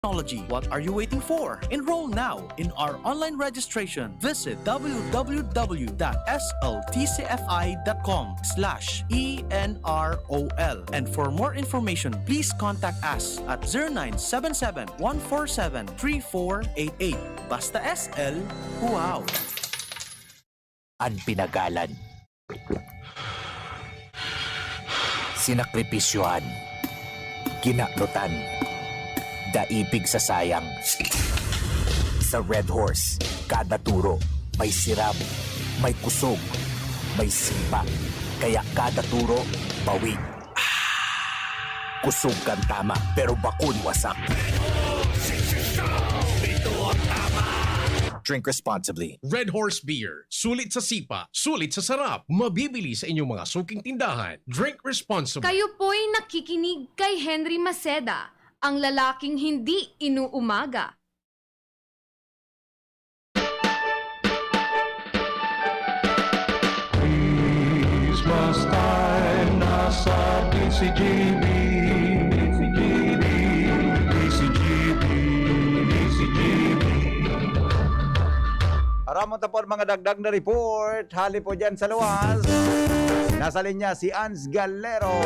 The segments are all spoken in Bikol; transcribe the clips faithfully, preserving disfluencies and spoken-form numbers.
technology. What are you waiting for? Enroll now in our online registration. Visit w w w dot s l t c f i dot com slash e n r o l. And for more information, please contact us at zero nine seven seven, one four seven, three four eight eight. Basta S L, wow! An pinagalan. Sinakripisyohan. Kinanutan. Daipig sa sayang. Sa Red Horse, kada turo may siram, may kusog, may sipa. Kaya kada turo, bawi. Kusog kan tama, pero bakun wasak. Drink responsibly. Red Horse Beer. Sulit sa sipa, sulit sa sarap. Mabibili sa inyong mga suking tindahan. Drink responsibly. Kayo po'y nakikinig kay Henry Maceda, ang lalaking hindi inuumaga. Christmas time, nasa D C G B, D C G B, D C G B, D C G B. Aramon ta po ang mga dagdag na report. Hali po dyan sa luwas. Nasa linya si Ans Galero.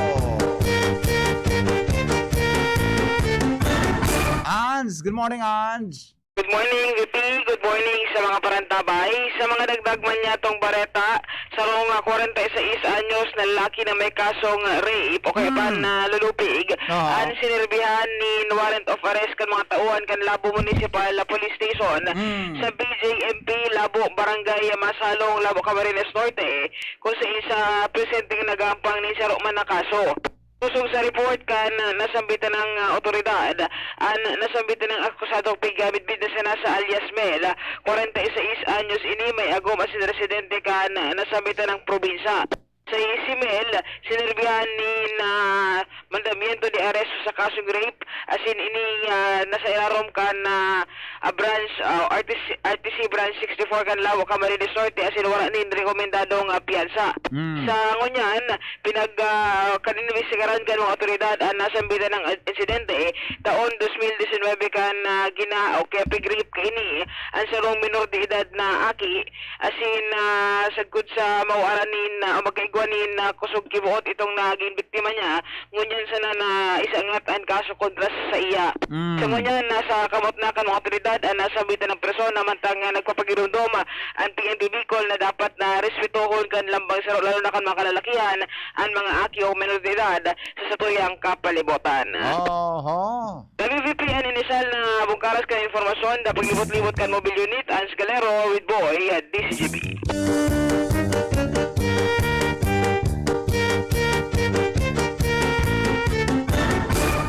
Ans, good morning, Ans. Good morning, V P. Good morning sa mga parantabay. Sa mga dagdag man niyatong bareta, sarong, ah, kwarenta y seis anyos na lalaki na may kasong rape o kaya pa Hmm. na lulupig, Ah. an sinirbihan nin warrant of arrest kan mga tauhan kan Labo Municipal Police Station Hmm. sa B J M P Labo, Barangay Masalong, Labo, Camarines Norte, kung sa isa presenteng nagampang nin saro man na kaso. Kusog sa report kan nasambitan ng, ah, otoridad, an nasambitan ng akusadong pigmidbid na si Nasa alias Mel, kwarenta y seis anyos ini, may agom asin residente kan nasambitan ng probinsya. Sa si Mel, sinirbihan nin, ah, mandamiento de aresto sa kasong rape, asin ini, ah, nasa ilarom kan, ah, ah, branch, ah, R T C, R T C Branch sixty-four kan Labo, Camarines Norte, asin wala nin rekomendadong, ah, piyansa. Mm. Sa ngunyan, pinag, ah, kan inimbestigaran kan mga otoridad an nasambitan ng insidente, taon dos mil disinwebe kan, ah, gina o kaya pig-rape kaini an sarong minor de edad na aki, asin, ah, sagkod sa mawaran nin, ah, o magkaigwa nin, ah, kusog kiboot itong naging biktima niya, ngunyan sana na isaangat an kaso kontra sa iya. Mm. Sa ngunyan, nasa kamot na kan mga otoridad an nasambitan ng persona, mantang, ah, nagpapagiromdom, ah, an P N P Bicol na dapat na respetohon kan lambang saro, lalo na kan mga kalalakihan, an mga aki o menor de edad sa satuyang kapalibutan. Oho. W V P an inisal na bungkaras kan impormasyon, dapat libot-libot kan Mobile Unit, Ans Galero, with Boy, D C G B.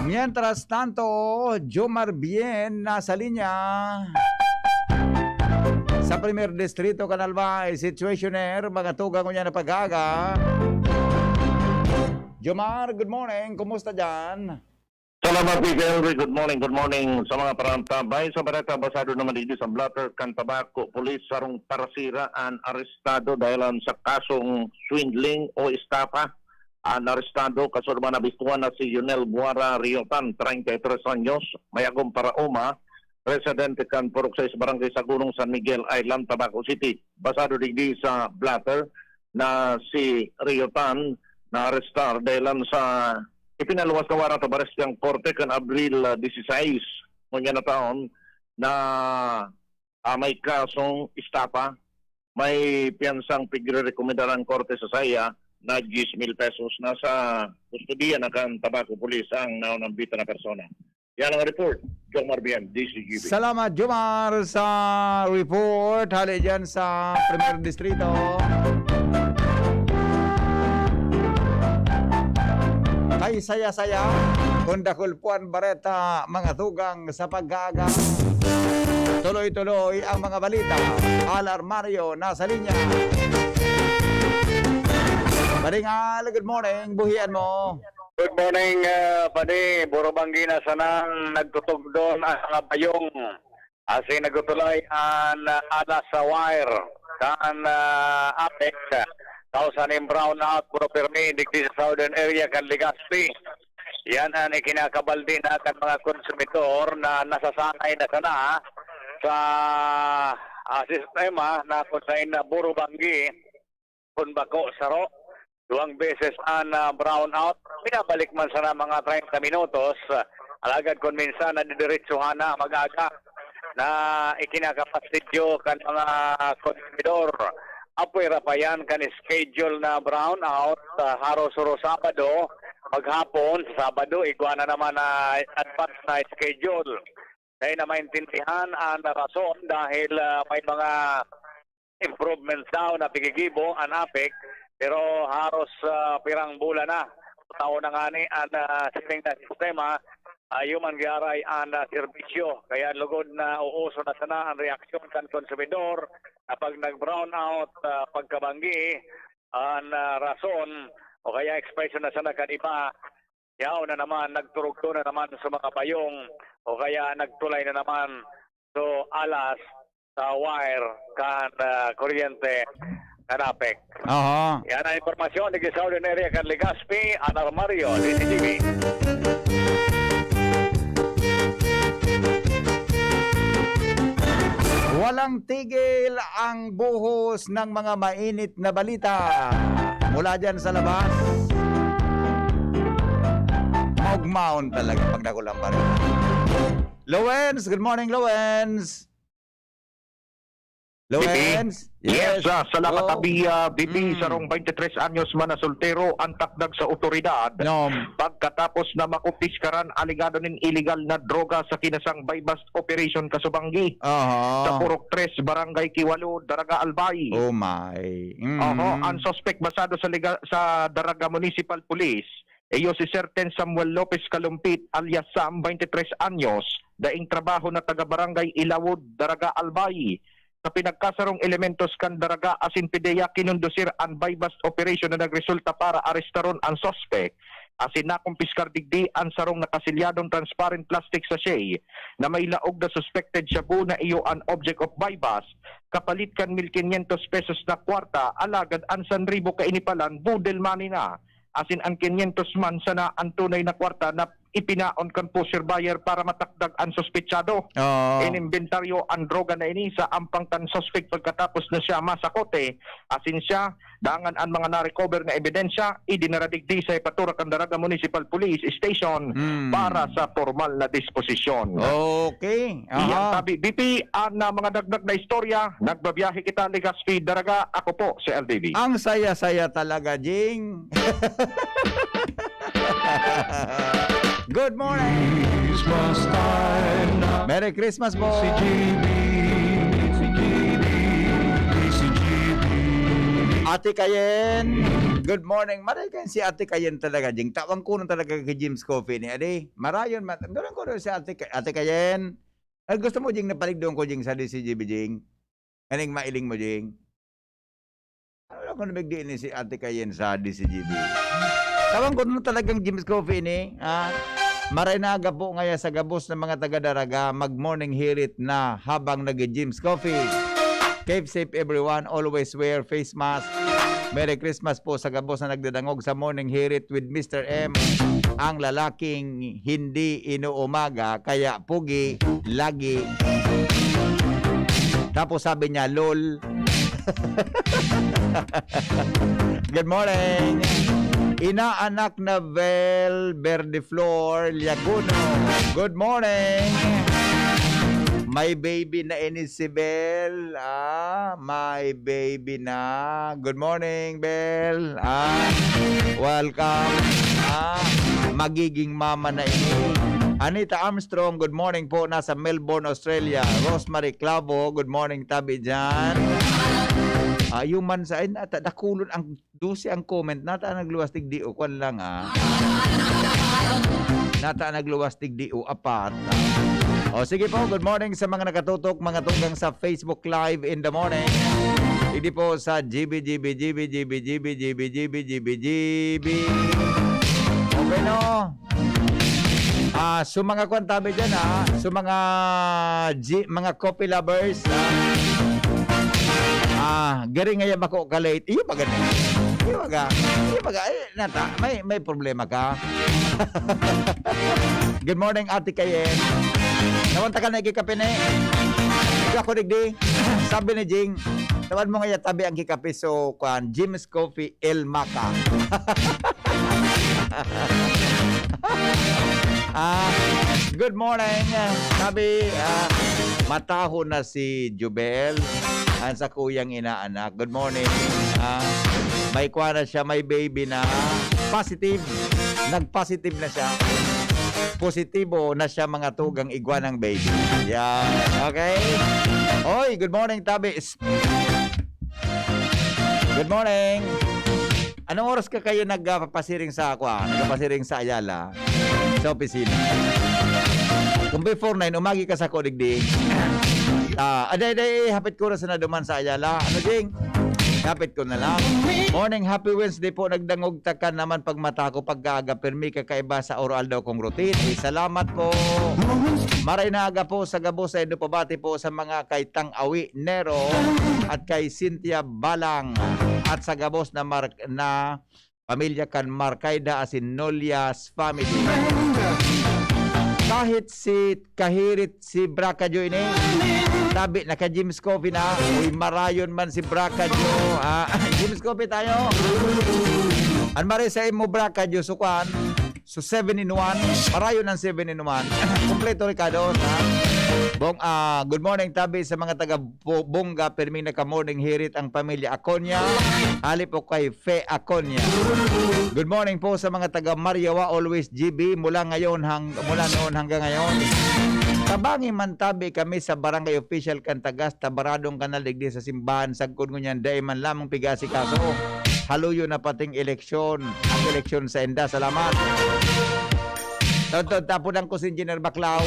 Mientras tanto, Jomar Bien nasa linya. Sa Primer Distrito, Kanalbay, situationer, mga tugang ngunyan na pag-aaga. Jomar, good morning. Kumusta dyan? Salamat, Tito Henry. Good morning, good morning sa mga parantabay. Sa bareta, basado naman digdi sa blotter kan Tabaco Police, sarong parasira an arestado dahilan sa kasong swindling o estafa. An arestado, kasurman, nabistuhan na si Yunel Guara Riotan, treinta y tres anyos, may agom paraoma, residente kan Purok sais, Barangay Sagunong, San Miguel Island, Tabaco City. Basado digdi sa blotter na si Riotan naarestar dahilan sa ipinaluwas na warrant of arrest kan korte kan Abril, ah, dieciséis. Ngunyan na taon na, ah, may kasong estafa, may piyansang pigrerekomendar ang korte sa saiya na diyes mil pesos. Nasa kustodiya na kan Tabaco Police ang naunambitan na persona. Yan ang report, Jomar Bien, D C G B. Salamat, Jomar, sa report. Hali dyan sa Primer Distrito. Kay saya-saya, kung dakul po an bareta, mga tugang sa pag-aaga. Tuloy-tuloy ang mga balita. Al Armario, nasa linya. Paring Al, good morning. Buhian mo. Good morning, ah, Padi. Burubanggi na sanang nagtutugdon ang mga bayong. Asin nagtutulay an, ah, alas sa wire kan, ah, APEC. Kausan nin brownout, puro pirmi, digdi sa southern area kan Legazpi. Yan ang ikinakabaldi na kan mga konsumidor na nasasanay na sana sa, ah, sistema na kung saan na buro banggi, kun bako saro, duwang beses an, ah, brown out. Binabalik man sana mga treinta minutos, ah, alagad kun minsan nadidiretsuhan na mag-aga na ikinakapastidyo kan mga konsumidor. Apwera pa yan kan schedule na brown out, ah, haros suro Sabado, maghapon, sa Sabado, igwa na naman na advance na schedule. Dai na maintindihan an rason dahil, ah, may mga improvements daw na pigigibo an APEC, pero haros, ah, pirang bulan na. Tao na ngani an, ah, siring na sistema, ah, iyo man giaray an, ah, serbisyo. Kaya lugod na uuso na sana an reaksyon kan konsumidor na pag nag-brown out, ah, pagkabanggi, an, ah, rason o kaya ekspresyon na sana kan iba, yaon na naman, nagturugdo na naman sa mga bayong o kaya nagtulay na naman sa alas sa wire kan, ah, kuryente kan APEC. Aha. Yan ang impormasyon ni Southern Area kan Legazpi, Anar Mario, D C G B. Walang tigil ang buhos ng mga mainit na balita mula dyan sa labas. Maugmaon talaga pag nakulang pa rin. Lowens, good morning, Lowens. Lowens? Yes, ah, salamat, Abi, ah, B P, sarong twenty-tres anyos man na soltero ang takdag sa otoridad pagkatapos na makumpiskaran alegado nin iligal na droga sa kinasang buy-bust operation kasubanggi sa Purok Tres, Barangay Kiwalo, Daraga, Albay. Oh my. Oho, ang suspek basado sa liga-, sa Daraga Municipal Police, iyo si Certain Samuel Lopez Kalumpit alias Sam, twenty-tres anyos, daing trabaho na taga Barangay Ilawod, Daraga, Albay. Sa pinagkasarong elementos kan Daraga asin PDEA, kinondusir an buy-bust operation na nagresulta para arestaron an suspek. Asin nakumpiskar digdi an sarong nakasilyadong transparent plastic sachet na may laog na suspected shabu na iyo an object of buy-bust, kapalit kan mil quinientos pesos na kwarta, alagad an sanribo kaini palan boodle money na. Asin an quinientos man sana an tunay na kwarta na ipinaon kan pusher buyer para matakdag an suspetsado. Oo. Inimbentaryo an droga na ini sa ampang kan suspek pagkatapos na siya masakote. Asin siya, dangan an mga na-recover na ebidensya, idinara digdi sa Jefatura kan Daraga Municipal Police Station para sa pormal na disposisyon. Okay. Iyan tabi, B P, an, ah, mga dagdag na istorya. Nagbabiyahe kita, Legazpi, Daraga. Ako po si L D V. Ang saya-saya talaga, Jing. Good morning. Christmas time na. Merry Christmas po. Si G B, si G B, si G B. Ate Kayen, good morning. Maray kayo si Ate Kayen talaga, Jing. Tawan ko na talaga kay Jim's Coffee ni Ade. Marayon, mat-, doon ko doon si Ate Ka-, Ate Kayen. Ay, gusto mo, Jing, napaligdoon ko, Jing, sa D C G B, Jing? Aning mailing mo, Jing? Ano lang kung nabigdi ni si Ate Kayen sa D C G B? Tawan ko na talagang Jim's Coffee ni, ha? Maray na aga po ngaya sa gabos ng mga taga-Daraga, mag-morning hirit na habang nag-Jim's Coffee. Keep safe everyone, always wear face mask. Merry Christmas po sa gabos na nagdadangog sa Morning Hirit with Mister M, ang lalaking hindi inuumaga, kaya pugi lagi. Tapos sabi niya, "Lol." Good morning. Inaanak na Vel Verdeflor Liaguno. Good morning. May baby na ini si Bel. Ah, may baby na. Good morning, Bel. Ah, welcome. Ah, magiging mama na ini. Anita Armstrong, good morning po. Nasa Melbourne, Australia. Rosemary Clavo, good morning, tabi dyan. Ayun man sa, ay, nata-, dakulon ang dose ang comment, nata nagluwas tig di o kwan lang, ah. Nata nagluwas tig di o apat, ah. O, sige po, good morning sa mga nakatutok, mga tugang sa Facebook Live in the morning. Hindi po sa G B, G B, G B, G B, G B, G B, G B, G B, G B. Okay, no? Ah, so mga kwan tabi dyan, ah. So mga G-, mga coffee lovers, ah. Ah, gari ngaya bako ka late. Iyo pa gani. Iyo Baga, di baga, eh, nata, may, may problema ka. Good morning, Ate Kayen. Nawan ta ka na ikikape ni. Ikaw ko, digdi. Sabi ni Jing, tawan mo nga yatabi ang kikape. So, kwan, Jim's Coffee, El Maca. Ah, good morning. Sabi, ah, mataho na si Jubel. Ang sa kuyang inaanak. Good morning. Ah, may kwa na siya, may baby na. Positive. Nag-positive na siya. Positibo na siya, mga tugang igwa ng baby. Yan. Okay? Oy, good morning, Tabi. Good morning. Anong oras ka kayo nagpapasiring sa, kwa, nagpapasiring sa Ayala? Sa opisina. Kung before nine, umagi ka sa ko, digdi. Ah, aday, aday, hapit ko na sana duman sa Ayala. Ano, Jing? Hapit ko na lang. Morning, happy Wednesday po. Nagdangog ta ka naman pagmata ko pagkaaga. Permi kakaiba sa oro-aldaw kong routine. Eh, salamat po. Maray na aga po sa gabos sa Indo, pabati po sa mga kay Tang Awi Nero at kay Cynthia Balang at sa gabos na Mar-, na pamilya kan Markayda asin Nolias family. Kahit si kahirit si Bracadyo ini, tabi na ka Jim's Coffee na. Uy, marayon man si Bracadyo. Ah, Jim's Coffee tayo. An mare sa imo Bracadyo, sukan. So, seven in one. Marayon ang seven in one. Kompleto, Ricardo, ha? Bong, ah, good morning, tabi sa mga taga Bo-, Bongga. Perming naka-morning hirit ang pamilya Aconia. Hali po kay Fe Aconia. Good morning po sa mga taga Mariawa, always G B, mula ngayon hang-, mula noon hanggang ngayon. Tabangi man tabi kami sa barangay official kan Tagas, Tabaradong Kanal, digdi sa simbahan, sagkod ngunyan, dai man lamang pigasikaso. Haluyo na pating eleksyon, ang eleksyon sa enda. Salamat. Tod-tod, tapunan ko si Engineer Baclao.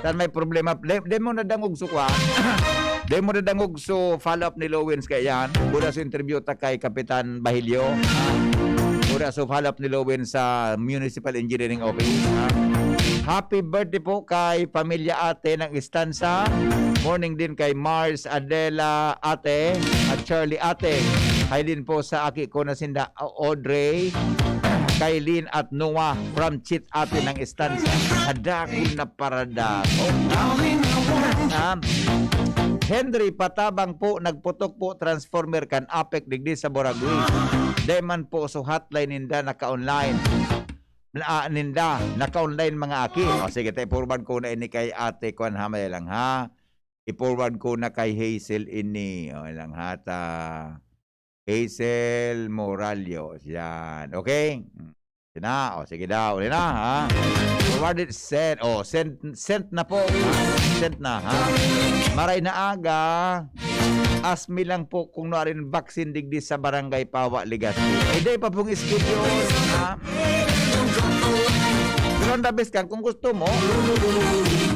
Tan may problema. Di, di mo nadangog sukwa. Di mo nadangog so follow-up ni Lowens kaya yan. Pura sa interview ta kay Kapitan Bahilyo. Pura sa follow-up ni Lowens sa Municipal Engineering Office. Happy birthday po kay Pamilya Ate ng Estansa. Morning din kay Mars, Adela Ate, at Charlie Ate. Hi din po sa aki ko na sinda Audrey, Kailin at Noah from Chit Ate ng Estansa. Kadakul na paradakol. Ah, Henry Patabang po, nagputok po transformer kan APEC digdi sa Boragui. Dai man po so hotline ninda naka-online. Na, ah, ninda, naka-online mga aki. O sige, ta, i-forward ko na ini kay Ate Kwan, ha, may lang, ha. I-forward ko na kay Hazel ini. O lang, ha, ta. Hazel Moralios. Yan. Okay? Yan na. O, sige daw. Yan na, ha? Forwarded, sent. O, sent, sent na po. Sent na, ha? Maray na aga. Ask me lang po kung nuarin vaccine digdi sa Barangay Pawa, Legazpi. Eh, di pa pong schedule, ha? Pero ang the best kan, kung gusto mo,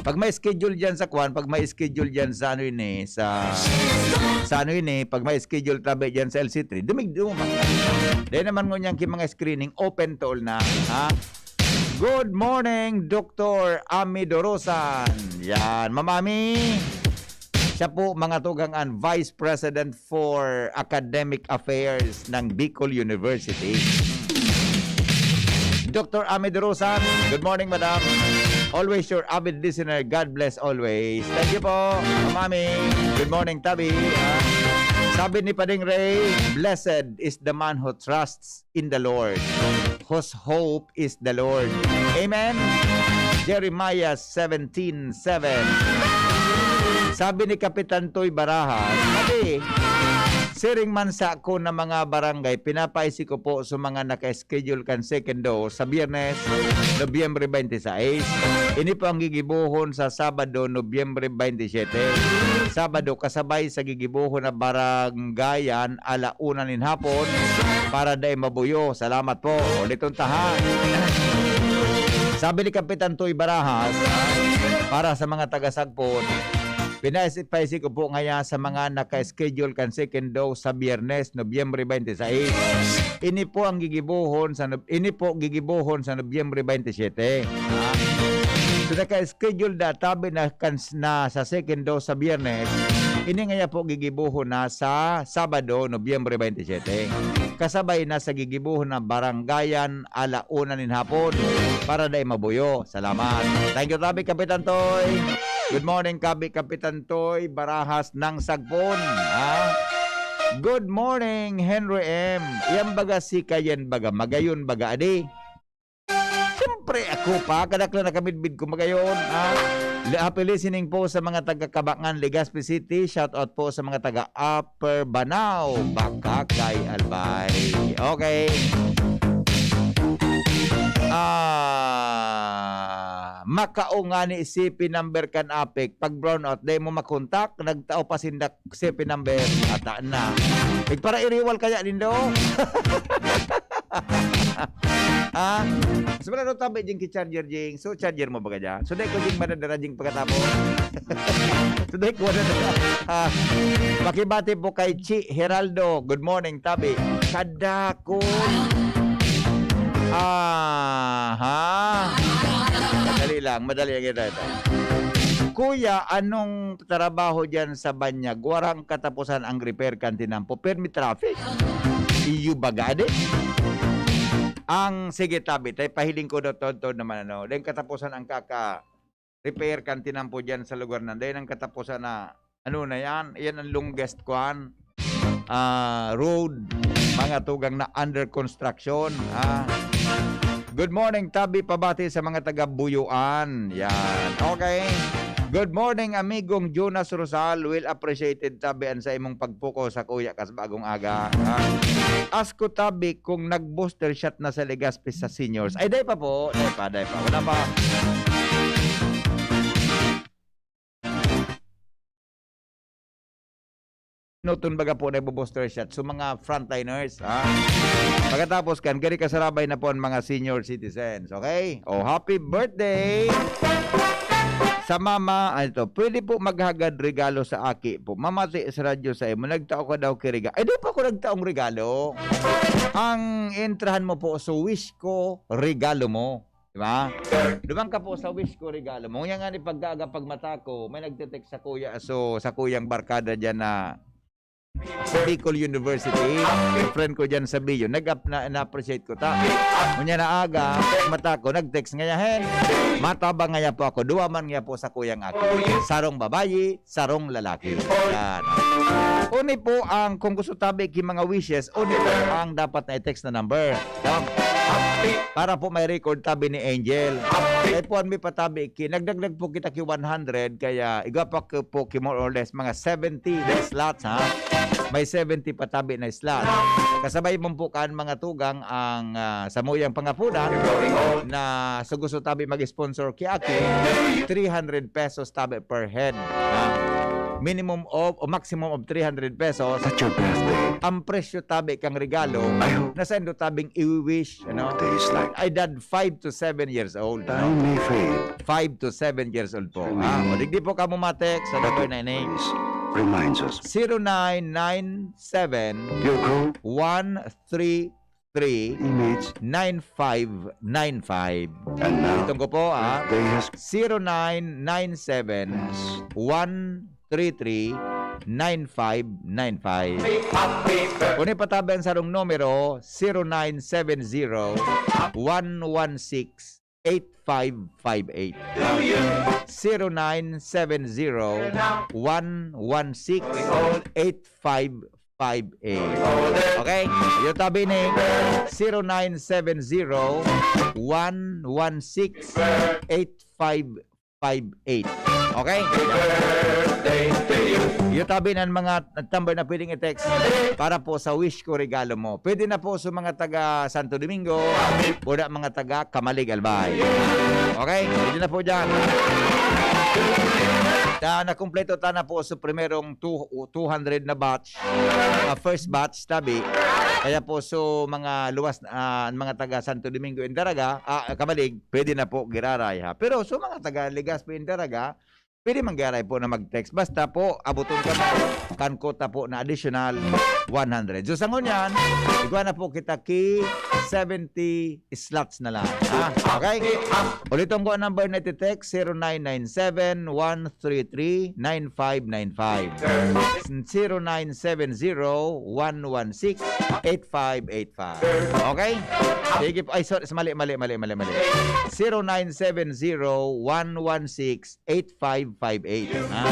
pag may schedule dyan sa kwan, pag may schedule dyan sa ano ini, sa, sa ano ini, pag may schedule tabi dyan sa L C three, dumig-, dumuma. Dahil naman ngunyan ki mga screening, open to all na, ha? Good morning, Doktor Ami Dorosan. Yan, Ma'am Ami. Siya po, mga tugang, ang Vice President for Academic Affairs ng Bicol University. Doktor Ami Dorosan, good morning, madam. Always your avid listener. God bless always. Thank you po, Ma'am Ami. Good morning, Tabi. Ah, sabi ni Pading Ray, "Blessed is the man who trusts in the Lord, whose hope is the Lord." Amen? Jeremiah seventeen seven. Sabi ni Kapitan Toy Barajas, sabi, siring man sa ako na mga barangay, pinapaisi ko po sa mga naka-schedule kan second dose sa Biyernes, Nobyembre twenty-six. Ini po ang gigibohon sa Sabado, Nobyembre twenty-seven. Sabado, kasabay sa gigibohon na baranggayan, ala una nin hapon para dai mabuyo. Salamat po. Uliton ta, ha. Sabi ni Kapitan Toy Barajas, para sa mga taga-Sagpon, pinaisi-paisi ko po ngaya sa mga naka-schedule kan second dose sa Biyernes, Nobyembre twenty-six. Ini po ang gigibohon sa Nob-, ini po gigibohon sa Nobyembre twenty-seven. Ha? So, naka-schedule na tabi na kan-, na sa second dose sa Biyernes, ini ngaya po gigibohon na sa Sabado, Nobyembre twenty-seven. kasabay na sa gigibohon na barangayan ala una nin hapon para dai mabuyo. Salamat. Thank you, tabi, Kapitan Toy. Good morning, kabi, Kapitan Toy Barajas ng Sagpon. Ha? Good morning, Henry M. Yan baga si Kayen baga, magayon baga, adi? Siyempre, ako pa, kadaklan na kamidbid ko magayon, ha? Li-, happy listening po sa mga taga Cabangan, Legazpi City. Shout out po sa mga taga Upper Banao, Bacacay, Albay. Okay. Ah, makao ngani C P number kan APEC. Pag brownout, dai mo makontak, nagtao pa sinda C P number, ata na. Igparairiwal kaya nindo? Ah, sebenarnya tabi jing ki charger jing. So, charger mo baga dyan? So, dai ko jing madadara jing pagkatapos. So, dai ko madadara. Ah, makibati po kay Chi Heraldo. Good morning, tabi. Kadakol. Aha. Madali lang, madali lang ito, ito. Kuya, anong trabaho diyan sa banyag? Warang katapusan ang repair kan tinampo. Permi traffic. Iyo baga, adi? Ang, sige, tabi, tay pahiling ko daw, tod-tod naman, ano. Dahil katapusan ang kaka-repair kan tinampo diyan sa lugar na. Dahil ang katapusan na, ano na yan? Yan ang longest kwan. Ah, road, mga tugang na under construction. Ah. Good morning, tabi, pabati sa mga taga Buyuan. Yan. Okay. Good morning, amigong Jonas Rosal. Well appreciated, tabi, an sa imong pagpukaw sa kuya kas bagong aga. Ah. Ask ko, tabi, kung nag-booster shot na sa Legazpi sa seniors. Ay, dai pa po. Dai pa, dai pa. Wala pa. Noton baga po nagbo-booster shot. So, mga frontliners, ha? Pagkatapos kan, gari kasarabay na po ang mga senior citizens, okay? Oh, happy birthday sa mama. Ano ito? Pwede po maghagad regalo sa aki po. Mamati sa radyo sa imo. Nagtao ka daw ki rega-, eh, di pa ako nagtaong regalo. Ang entrahan mo po sa wish ko, regalo mo. Di ba? Duman ka po sa wish ko, regalo mo. Ngunyan nga ni pagkaaga pagmata ko, may nagte-text sa kuya, so, sa kuyang barkada dyan na sa Bicol University. Friend ko dyan sa Bio. Nag-ap-, na, na-appreciate ko ta. Ngunyan na aga, mata ko, nag-text ngaya, hen. Matabang ngaya po ako. Duwa man ngaya po sa kuyang aki. Sarong babayi, sarong lalaki. Yan. Uni po ang, kung gusto tabi ki mga wishes, uni po ang dapat na i-text na number. Yan. Para po may record tabi ni Angel. Kaya po, mi patabi ki, nagdagdag po kita ki one hundred, kaya igwa pa ko po ki more or less mga seventy na slots, ha? May seventy patabi na slot. Kasabay mo po kan mga tugang ang, ah, samuyang pangapunan na sa gusto tabi mag-sponsor ki aki, three hundred pesos tabi per head. Ah, minimum of, o maximum of three hundred pesos. Such a birthday. Ang presyo tabi kang regalo, I hope na sendo tabing i-wish, ano? Days like I dad five to seven years old, no? Time may fade. Five to seven years old po. Ah, o, digdi po kamo ma-text sa number na ini. Always reminds us. Zero nine nine seven, Your call. One three three, Image. Nine five nine five. And now, itong ko po, ah. Birthday has zero nine nine seven, Yes. One three three, nine five nine five. Kung ipatabi ang sarong numero, zero nine seven zero, one one six, eight five five eight. Zero nine seven zero, one one six, eight five five eight. Okay? Iyo tabi ni zero nine seven zero, one one six, eight five five eight. Okay? Iyo tabi ng mga number na pwedeng i-text para po sa wish ko regalo mo. Pwede na po sa mga taga Santo Domingo, o na mga taga Camalig, Albay. Okay? Pwede na po dyan. Ta, nakumpleto ta na po sa primerong two, two hundred na batch, ah, first batch, tabi. Kaya po, so, mga luwas, ah, mga taga Santo Domingo and Daraga, ah, Camalig, pwede na po giraray, ha. Pero so, mga taga Legazpi and Daraga, Pwede man gyaray po na mag-text. Basta po, abuton kamo kan kota po na additional one hundred. So, sa ngunyan, igwa na po kita ki seventy slots na lang. Ha? Okay? Ulitin ko ang number na iti-text, zero nine nine seven, one three three, nine five nine five. Zero nine seven zero, one one six, eight five eight five. Okay? Sige po. Ay, sorry. Mali, mali, mali, mali, mali. Zero nine seven zero, one one six, eight five five eight. Ha?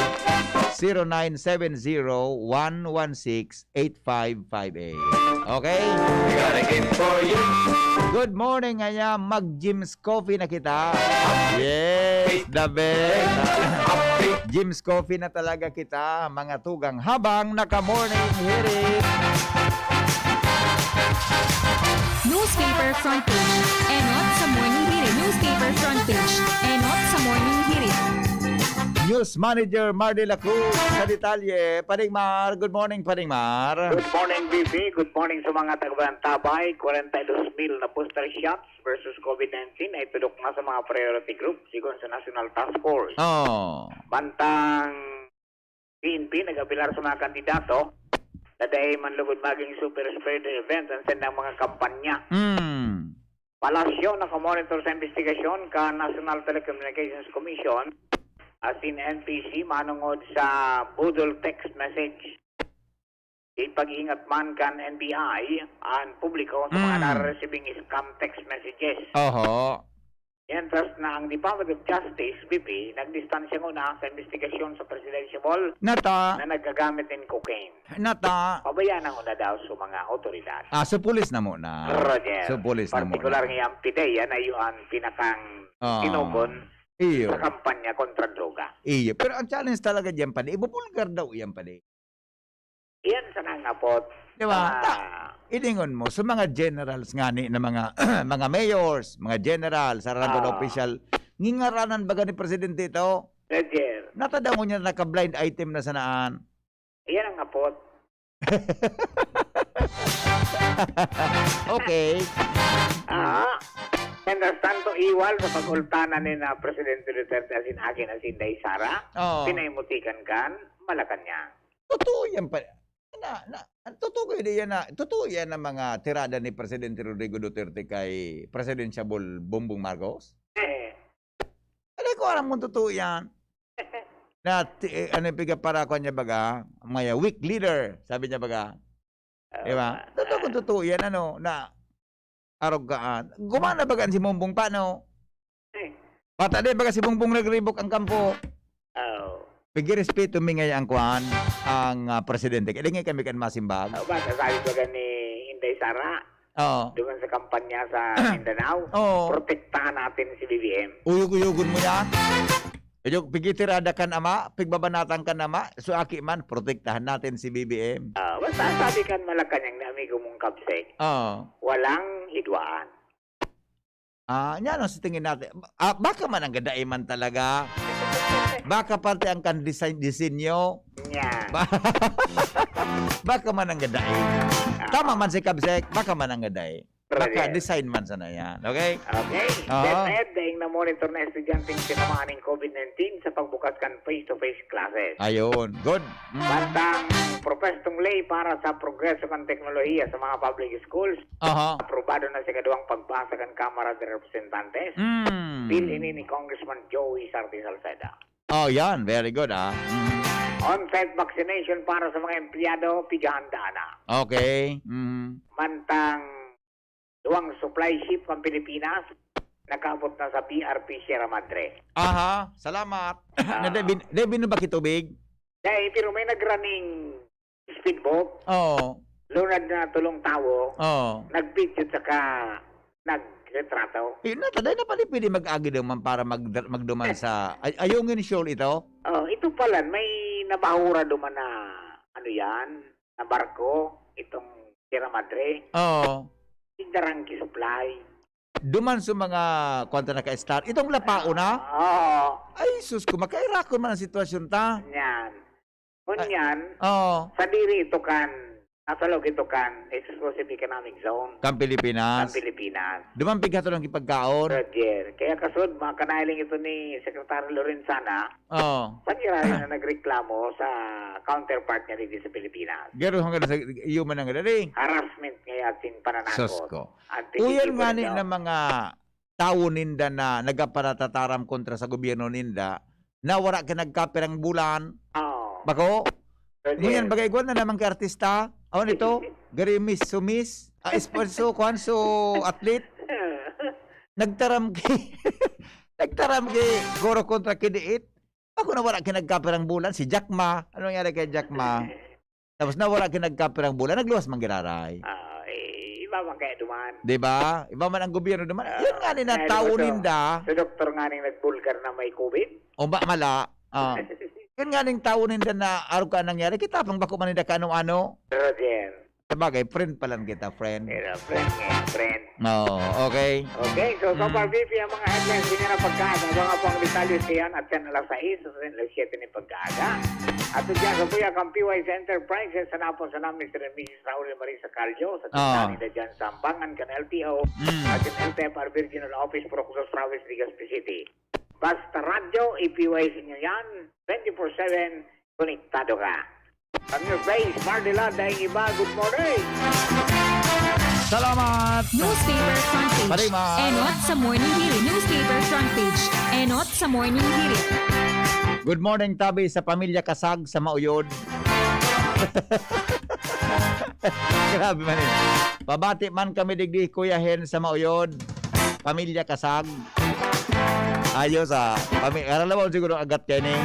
Zero nine seven zero, one one six, eight five five eight. Okay? We got a gift for you. Good morning, ngaya. Mag-Jim's Coffee na kita. Yes, the best. Jim's Coffee na talaga kita, mga tugang. Habang naka-morning hirit. Newspaper front page. Enot sa morning hirit. Newspaper front page. Enot sa morning hirit. News Manager Mar de la Cruz sa detalye. Paring Mar, good morning, Paring Mar. Good morning, B P. Good morning sa mga taga-Antabay. Kwarenta y dos mil na postal shops versus COVID nineteen ay tudok na sa mga priority group, sigon sa National Task Force. Oh. Bantang P N P nag-apelar sa mga kandidato na dai man lugod maging super spreader event ang sendang mga kampanya. Mm. Palasyo nakamonitor sa investigasyon kan National Telecommunications Commission asin N T C manongod sa budol text message. Ipag-ingat man kan N B I an publiko sa mga Hmm. nare-receiving scam text messages. Oho. Mientras na ang Department of Justice, B P, nagdistansya nguna sa investigasyon sa presidential Nata. na naggagamit nin cocaine. Nata. Pabayaan na nguna daw sa mga otoridad. Ah, so pulis na muna. Roger. So pulis na muna. Partikular ngayang P D E A, yan ay yung pinakang Ah. tinugon Iyo. sa kampanya kontra droga. Iyo. Pero ang challenge talaga diyan, padi, ibubulgar daw iyan, padi. Iyan sana ang apot. Di ba? Ah. Ta-, iningon mo, sa mga generals ngani na mga, mga mayors, mga general, sa rangon Ah. official, ngingaranan baga ni Presidente ito? Roger. Natadaw mo niya naka-blind item na sanaan? Iyan ang apot. Okay. Ah, mientras tanto, iwal sa pag-ultanan ni na Presidente Duterte asin akin asin Inday Sara, Oo. pinaimutikan kan Malacañang. Totoo yan pa. Na, na, totoo kayo di yan na, totoo yan ang mga tirada ni Presidente Rodrigo Duterte kay Presidential Bongbong Marcos? Eh. Alay ko, aram kung totoo yan. Na, ti-, eh, ano yung pigaparakon niya baga? Mga weak leader, sabi niya baga. Di ba? Ah. Totoo kung totoo yan, ano, na arogaan. Gumana baga si Bongbong pa, no? Eh. Pata di baga si Bongbong nagribok ang kampo. Oh. Pigrespeto mi ngayon ang kuan, ang, ah, presidente. Kaya di ngayon kami kan masimbag. Oh, ba, sasabi baga ni Inday Sara, Oo. duman sa kampanya sa Mindanao, Oo. protektahan natin si B B M. Uyog-uyogon mo yan? Uyog, pigitirada kan ama, pigbabanatan kan ama, so aki man, protektahan natin si B B M. Ah, basta sabi kan Malacañang na amigo mong kabseng, Oo. walang hidwaan. Ah, nya ano sa tingin natin? Ah, baka man ang gadae man talaga. Baka parte ang kan design, disenyo. Nya. Ba-, baka man ang gadae. Ah. Tama man si Kabsek, baka man ang gadae. Baka Correct. design man sana yan. Okay? Okay. Aha. DepEd, daing na-monitor na estudyanteng tinamaan ning COVID nineteen sa pagbukas kan face-to-face classes. Ayun. Good. Mm. Bantang propestong ley para sa progreso kan teknolohiya sa mga public schools. Aha. Aprobado na sa ikaduwang pagbasa kan Kamara de Representantes. Mm. Bill ini ni Congressman Joey Sarte Salceda. Oh, yan. Very good, ah. Mm. On-site vaccination para sa mga empleyado, pighahandaan na. Okay. Mm. Mantang duwang supply ship ang Pilipinas, nakaabot na sa P R P Sierra Madre. Aha, salamat. Ah. Na, di bin-, di binubaki tubig? Dai, pero may nagraning speedboat. Oo. Lunad na tulong tawo. Oo. Nag-video saka nagretrato. Yun na, taday na pala pwede mag-agi naman para mag-, magduman sa, ay, ayungin shoal ito? Oh, ito pala, may nabahura duman na, ano yan, na barko, itong Sierra Madre. Oo. Igdarangki supply. Duman sa mga, kwan ta, naka-star. Itong lapao na? Oo. Ay, sus ko, makairakon man ang sitwasyon ta. Yan. Ngunyan, Oo. sadiri ito kan Nasa loob ito kan exclusive economic zone. Kan Pilipinas. Kan Pilipinas. Duman pighatod ang pagkaon. Roger. Kaya kasud, mga kanahiling ito ni Secretary Lorenzana, Oh. Pag-iraya na nagreklamo sa counterpart niya dito sa Pilipinas. Garo hanggang sa iyo man ang dali. Harassment ngayon ating pananakot. Sus ko. Ating Uyan nga ni na mga tawo ninda na nagaparatataram kontra sa gobyerno ninda na wala ka nagkapirang bulan. Oo. Bako? Pwede. Ngunyan, bagay, igwa na naman kay artista. Awan ito, gari Miss Sumis, ah, sponsor, kuhan, so, athlete. Nagtaram ki, nagtaram ki, goro kontra ki diit. Ako na wala ki nagkapirang bulan, si Jack Ma. Ano nangyari kay Jack Ma? Tapos na wala ki nagkapirang bulan, nagluwas man giraray. Ah, eh, iba man kaya duman. Di ba? Iba man ang gobyerno duman. Ah, Yan nga ni na kaya tao duman to, ninda. Sa doktor nga ning nagbulgar na may COVID. O ba, mala. Ah. Yun nga ning tao ninda na arog ka nangyari. Kita pang bako man ninda kaano-ano. Roger. Sabagay, friend pa lang kita, friend. Pero friend nga, friend. Oo, okay. Okay, so, so Mm. far, V P, ang mga headlines, hindi na pagkain. Ang mga pang detalye sa yan at yan alas sais, sa alas siyete ni pagkaaga. At dyan sa Kuya kang P Y C Enterprises, sa napon sa namin si Misis Raul Marisa Callo, sa Oo. tindahan nila dyan sa Ambangan, kan L T O, Mm. at yung L T F R Virginal Office, Procsos Province, Legazpi City. Basta radyo, i-P Y C nyo yan, twenty-four seven, konektado ka. Ang News Base, Mardi Lada, ang iba, good morning! Salamat! Newspaper front page. Pariman. Enot sa morning hirit. Newspaper front page. Enot sa morning hirit. Good morning, tabi sa pamilya Kasag sa Mauyod. Grabe man eh. Pabati man kami digdi, Kuya Hen, sa Mauyod. Pamilya Kasag. Ayos, ah. Pami-, karalabaw siguro agat kayo ni.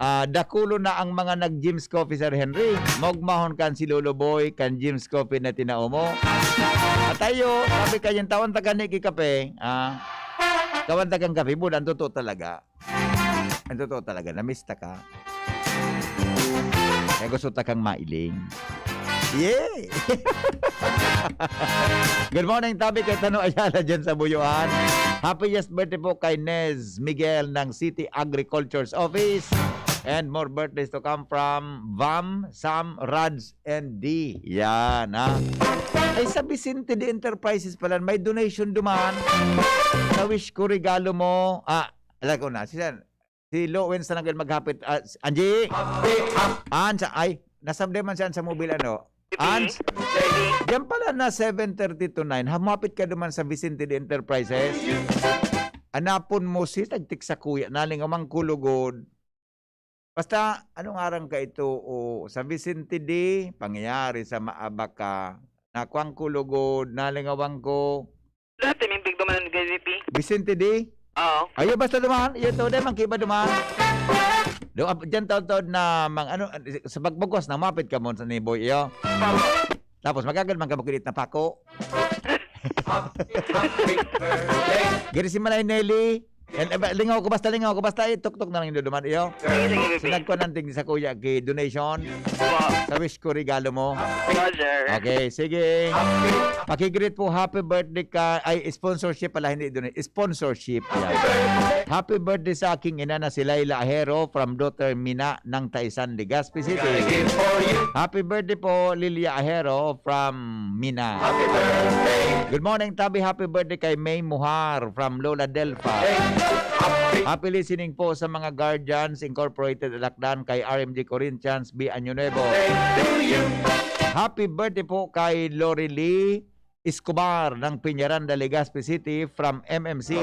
Ah, dakulo na ang mga nag-Jim's Coffee, Sir Henry. Maugmahon kan si Lolo Boy, kan Jim's Coffee na tinao mo. At tayo, sabi ka yung tawan taga ni kape, ah, tawan tagang kape, bulan, totoo talaga. Ang totoo talaga, namista ka. Kaya gusto ta kang mailing. Yeah! Good morning, tabi kay Tano Ayala dyan sa Buyuan. Happiest birthday po kay Nez Miguel ng City Agriculture's Office. And more birthdays to come from Vam, Sam, Rads, and D. Yan, ha? Ay, sa Vicente de Enterprises pala, may donation duman. Sa wish ko, regalo mo. Ah, alam ko na. Si, si Lowen sa nanggal maghapit. Ah, si Angie! An, sa, ay, nasabde man siya sa mobile, ano? An, diyan pala na seven thirty to nine. Hamapit ka duman sa Vicente de Enterprises. Anapon mo si tagtik sa kuya. Naling amang kulugod. Basta, anong aram ka ito? O, sa Vicente de, pangyayari sa Maabaca. Nakwang ko lugod, nalingawan ko. Dati, may big duman ng V P. Vicente de? Oo. Ayo, basta duman. Iyo to, dahil man kiba duman. Do, ap-, dyan taod-taod na mang, ano, sa pagbagwas na, mapit ka mo sa ni Boy, iyo. Opo. Tapos, magagad man ka mo kilit na pako. Giri si Manay Nelly. And, eh, ba-, lingaw ko, basta lingaw ko, basta ituktok na lang yung duduman, iyo. Sige, sige, sige. Sinagko ng tig sa kuya, ki donation. Opo. Sa wish ko, regalo mo. Opo, sir. Okay, sige. Pakigreet po, happy birthday ka, ay, sponsorship pala, hindi donation. Sponsorship. Yan. Happy birthday sa aking ina na si Laila Ahero from daughter Mina ng Taisan, Legazpi City. Happy birthday po, Lilia Ahero from Mina. Good morning, Tabi. Happy birthday kay May Muhar from Lola Delfa. Happy listening po sa mga Guardians Incorporated Alakdan, kay R M G Corinthians, B Año Nuevo. Happy birthday po kay Lorely Escobar ng Peñaranda, Legazpi City from M M C.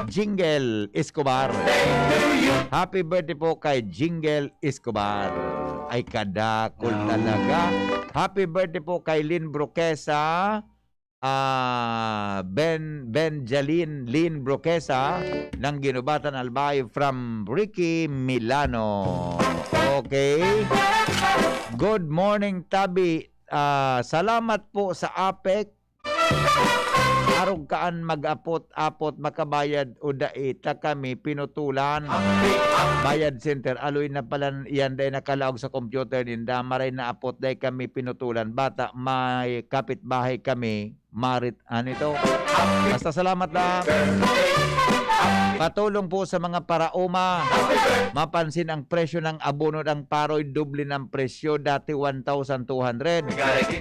Jingle Escobar. Happy birthday po kay Jingle Escobar. Ay, kadakol talaga. Happy birthday po kay Lynn Broquesa, ah, Ben, Benjaline Lynn Broquesa ng Guinobatan, Albay from Ricky Milano. Okay. Good morning, Tabi. Ah, salamat po sa APEC. Arog kaan mag-apot-apot, makabayad o dai, ta kami pinutulan. Bayad center, aloy na pala yan, dai nakalaog sa computer ninda, maray na apot, dai kami pinutulan. Bata, may kapitbahay kami, marit, ano ito? Basta salamat lang. Patulong po sa mga paraoma. Mapansin ang presyo ng abono ng Paroy, doble ng presyo. Dati one thousand two hundred,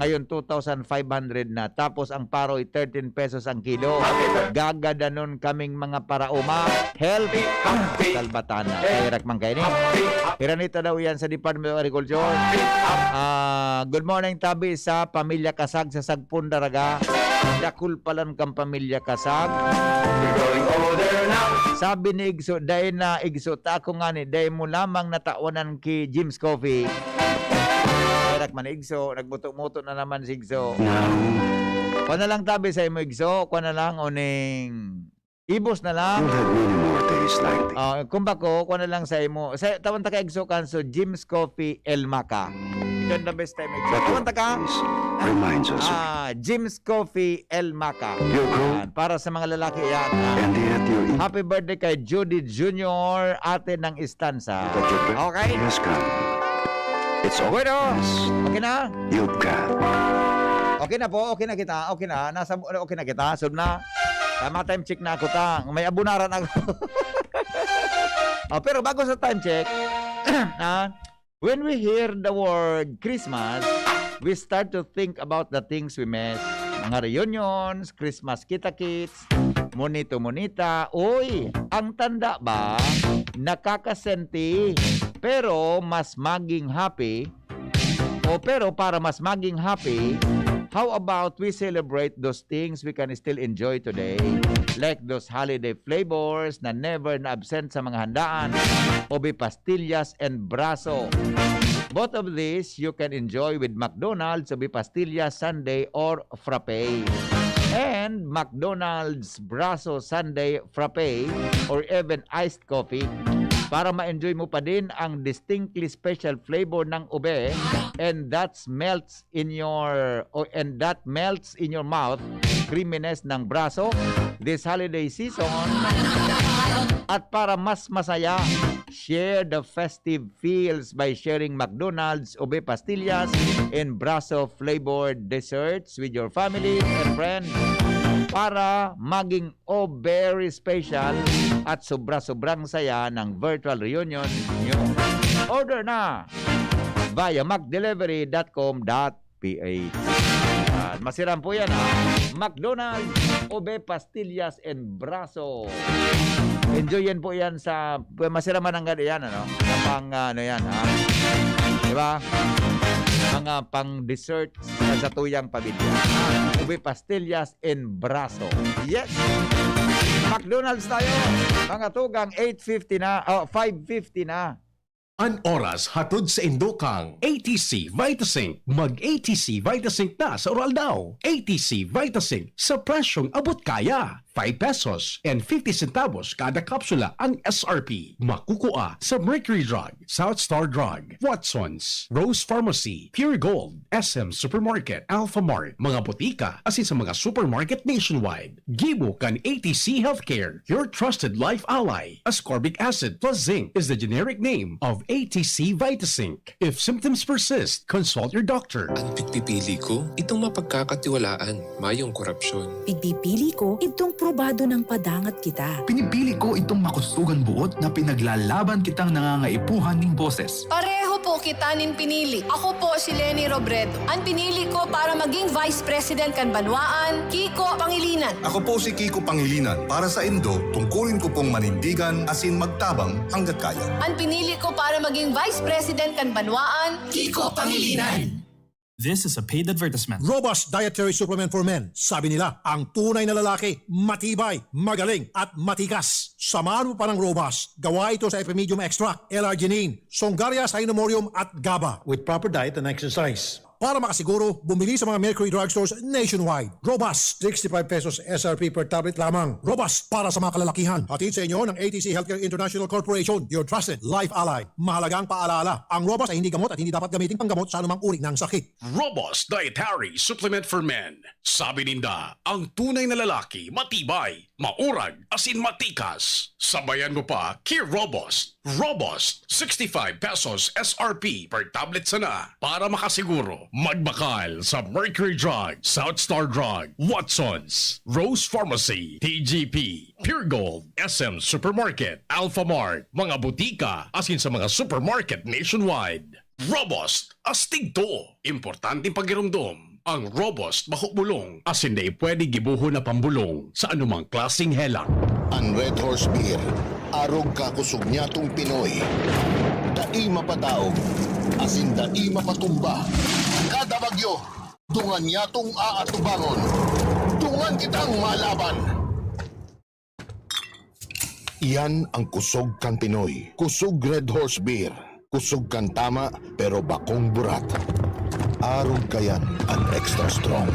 ngayon two thousand five hundred na. Tapos ang Paroy, thirteen pesos ang kilo. Gagadanon kaming mga paraoma. Help! Salbatana. Kaya man kayo ni. Hiranita daw yan sa Department of Agriculture. Ah, good morning, tabi sa pamilya Kasag sa Sagpon, Daraga. Dakul palan kan pamilya Kasag. Sabi ni Igso, "Dai na, Igso, ta ako ngani, dai mo lamang natawanan ki Jim's Coffee." Erak man, Igso, nagmuto-muto na naman si Igso. Now, Kuha na lang tabi sa imo, Igso. Kuha na lang, uning ibos na lang. You've had many more days like this. Ah, kung bako, kuha na lang sa imo. Sa, tawan ta ka, Igso, kan so Jim's Coffee El Maca. Ito ang the best time, Igso. But Tawan ta ka. This reminds us of Ah, Jim's Coffee El Maca. Your call. Yan, para sa mga lalaki yan. Ah. And yet your in- Happy birthday kay Judy Junior, ate ng Estanza. That your birthday Okay? has come. It's all Bueno, Yes. okay na? You've got. Okay na po, okay na kita, okay na. Nasa, okay na kita, sub na. Tama time check na ako ta. May abunaran ako. Oh, pero bago sa time check, ah, when we hear the word Christmas, we start to think about the things we miss. Mga reunions, Christmas kita-kits, monito-monita. Uy, ang tanda ba, nakakasenti, pero mas maging happy. O pero para mas maging happy, how about we celebrate those things we can still enjoy today? Like those holiday flavors na never na absent sa mga handaan, o be pastillas and braso. Both of these you can enjoy with McDonald's, o be pastillas, sundae, or frappe. And McDonald's braso, sundae, frappe, or even iced coffee para ma-enjoy mo pa din ang distinctly special flavor ng ube, and that melts in your o and that melts in your mouth, creaminess ng braso this holiday season. At para mas masaya, share the festive feels by sharing McDonald's ube pastillas and braso flavored desserts with your family and friends para maging o very special at sobra-sobrang saya ng virtual reunion nyo. Order na via mcdelivery dot com dot ph. Yan. Masiram po yan, ha? McDonald's, ube, pastillas, and braso. Enjoy yan po yan sa, masiram man ang gano'n yan, ano? Sa pang, ano yan, ha? Di ba? Mga pang dessert sa satuyang pamilya. Ube, pastillas, and braso. Yes! McDonald's tayo! Mga tugang, eight fifty na, oh, five fifty na. An oras hatod sa indo kang A T C Vitazinc. Mag A T C Vitazinc na sa Uraldaw. A T C Vitazinc sa presyong abot kaya. Five pesos and fifty centavos kada kapsula ang S R P. Makukua sa Mercury Drug, South Star Drug, Watson's, Rose Pharmacy, Pure Gold, S M Supermarket, Alpha Mart, mga botika, asin sa mga supermarket nationwide. Gibo kan A T C Healthcare, your trusted life ally. Ascorbic acid plus zinc is the generic name of A T C Vitazinc. If symptoms persist, consult your doctor. An pigpipili ko, itong mapagkakatiwalaan, mayong korapsyon. Pigpipili ko, itong probado nang padangat kita. Pinipili ko itong makusugan buot na pinaglalaban kitang nangangaipuhan ning boses. Pareho po kita nin pinili. Ako po si Leni Robredo. An pinili ko para maging Vice President kan banwaan, Kiko Pangilinan. Ako po si Kiko Pangilinan. Para sa indo, tungkulin ko pong manindigan asin magtabang hanggat kaya. An pinili ko para maging Vice President kan banwaan, Kiko Pangilinan. This is a paid advertisement. Robust Dietary Supplement for Men. Sabi nila, ang tunay na lalaki, matibay, magaling, at matikas. Samahan mo pa ng Robust. Gawa ito sa Epimedium Extract, L-arginine, Songaria Cynomorium, at gaba. With proper diet and exercise. Para makasiguro, bumili sa mga Mercury Drugstores nationwide. Robust, sixty-five pesos S R P per tablet lamang. Robust para sa mga kalalakihan. Hatid sa inyo ng A T C Healthcare International Corporation, your trusted life ally. Mahalagang paalala, ang Robust ay hindi gamot at hindi dapat gamitin panggamot sa anumang uri ng sakit. Robust Dietary Supplement for Men. Sabi ninda, ang tunay na lalaki, matibay, maurag asin matikas. Sabayan mo pa ki Robust. Robust, sixty-five pesos S R P per tablet sana. Para makasiguro, magbakal sa Mercury Drug, South Star Drug, Watsons, Rose Pharmacy, T G P, Pure Gold, S M Supermarket, Alpha Mart, mga butika, asin sa mga supermarket nationwide. Robust, astig to. Importanteng pagiromdom. Ang Robust bako bulong, asin dai pwede gibohon na pambulong sa anumang klaseng helang. An Red Horse Beer, arog ka kusog nyatong Pinoy. Dai mapataog, asin dai mapatumba. Kada bagyo, dungan nyatong aatubangon. Dungan kitang malaban. Iyan ang kusog kan Pinoy. Kusog Red Horse Beer. Kusog kan tama, pero bakong burat. Arog kayan an extra strong.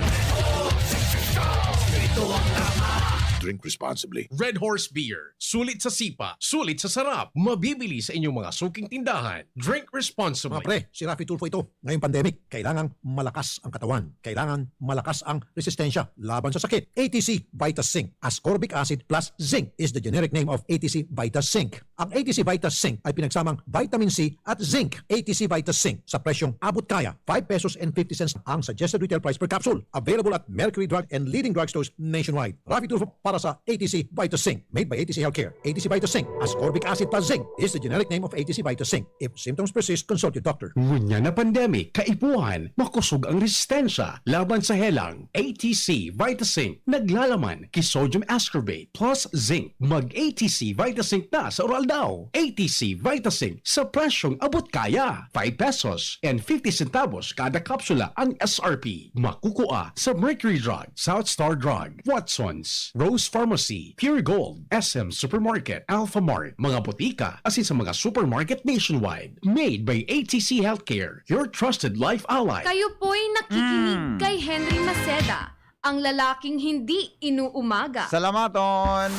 Drink responsibly. Red Horse Beer. Sulit sa sipa, sulit sa sarap. Mabibili sa inyong mga suking tindahan. Drink responsibly. Mga pre, si Raffy Tulfo ito. Ngayong pandemic, kailangang malakas ang katawan. Kailangan malakas ang resistensya laban sa sakit. A T C Vitas Zinc. Ascorbic acid plus zinc is the generic name of A T C Vitas Zinc. Ang A T C Vitas Zinc ay pinagsamang vitamin C at zinc. A T C Vitas Zinc sa presyong abot kaya, five pesos and fifty cents ang suggested retail price per capsule. Available at Mercury Drug and leading drugstores nationwide. Raffy Tulfo para sa A T C Vitas Zinc. Made by A T C Healthcare. A T C Vitas Zinc, ascorbic acid plus zinc, is the generic name of A T C Vitas Zinc. If symptoms persist, consult your doctor. Ngunyan na pandemic, kaipuhan, makosog ang resistensya laban sa helang. A T C Vitas Zinc, naglalaman ki sodium ascorbate plus zinc. Mag A T C Vitas Zinc na sa uraldaw. A T C Vitas Zinc sa presyong abot kaya. Five pesos and fifty centavos kada kapsula ang S R P. Makukua sa Mercury Drug, South Star Drug, Watsons, Rose Pharmacy, Pure Gold, S M Supermarket, Alpha Mart, mga botika, asin sa mga supermarket nationwide. Made by A T C Healthcare, your trusted life ally. Kayo po'y nakikinig Mm. kay Henry Maceda, ang lalaking hindi inuumaga. Salamaton!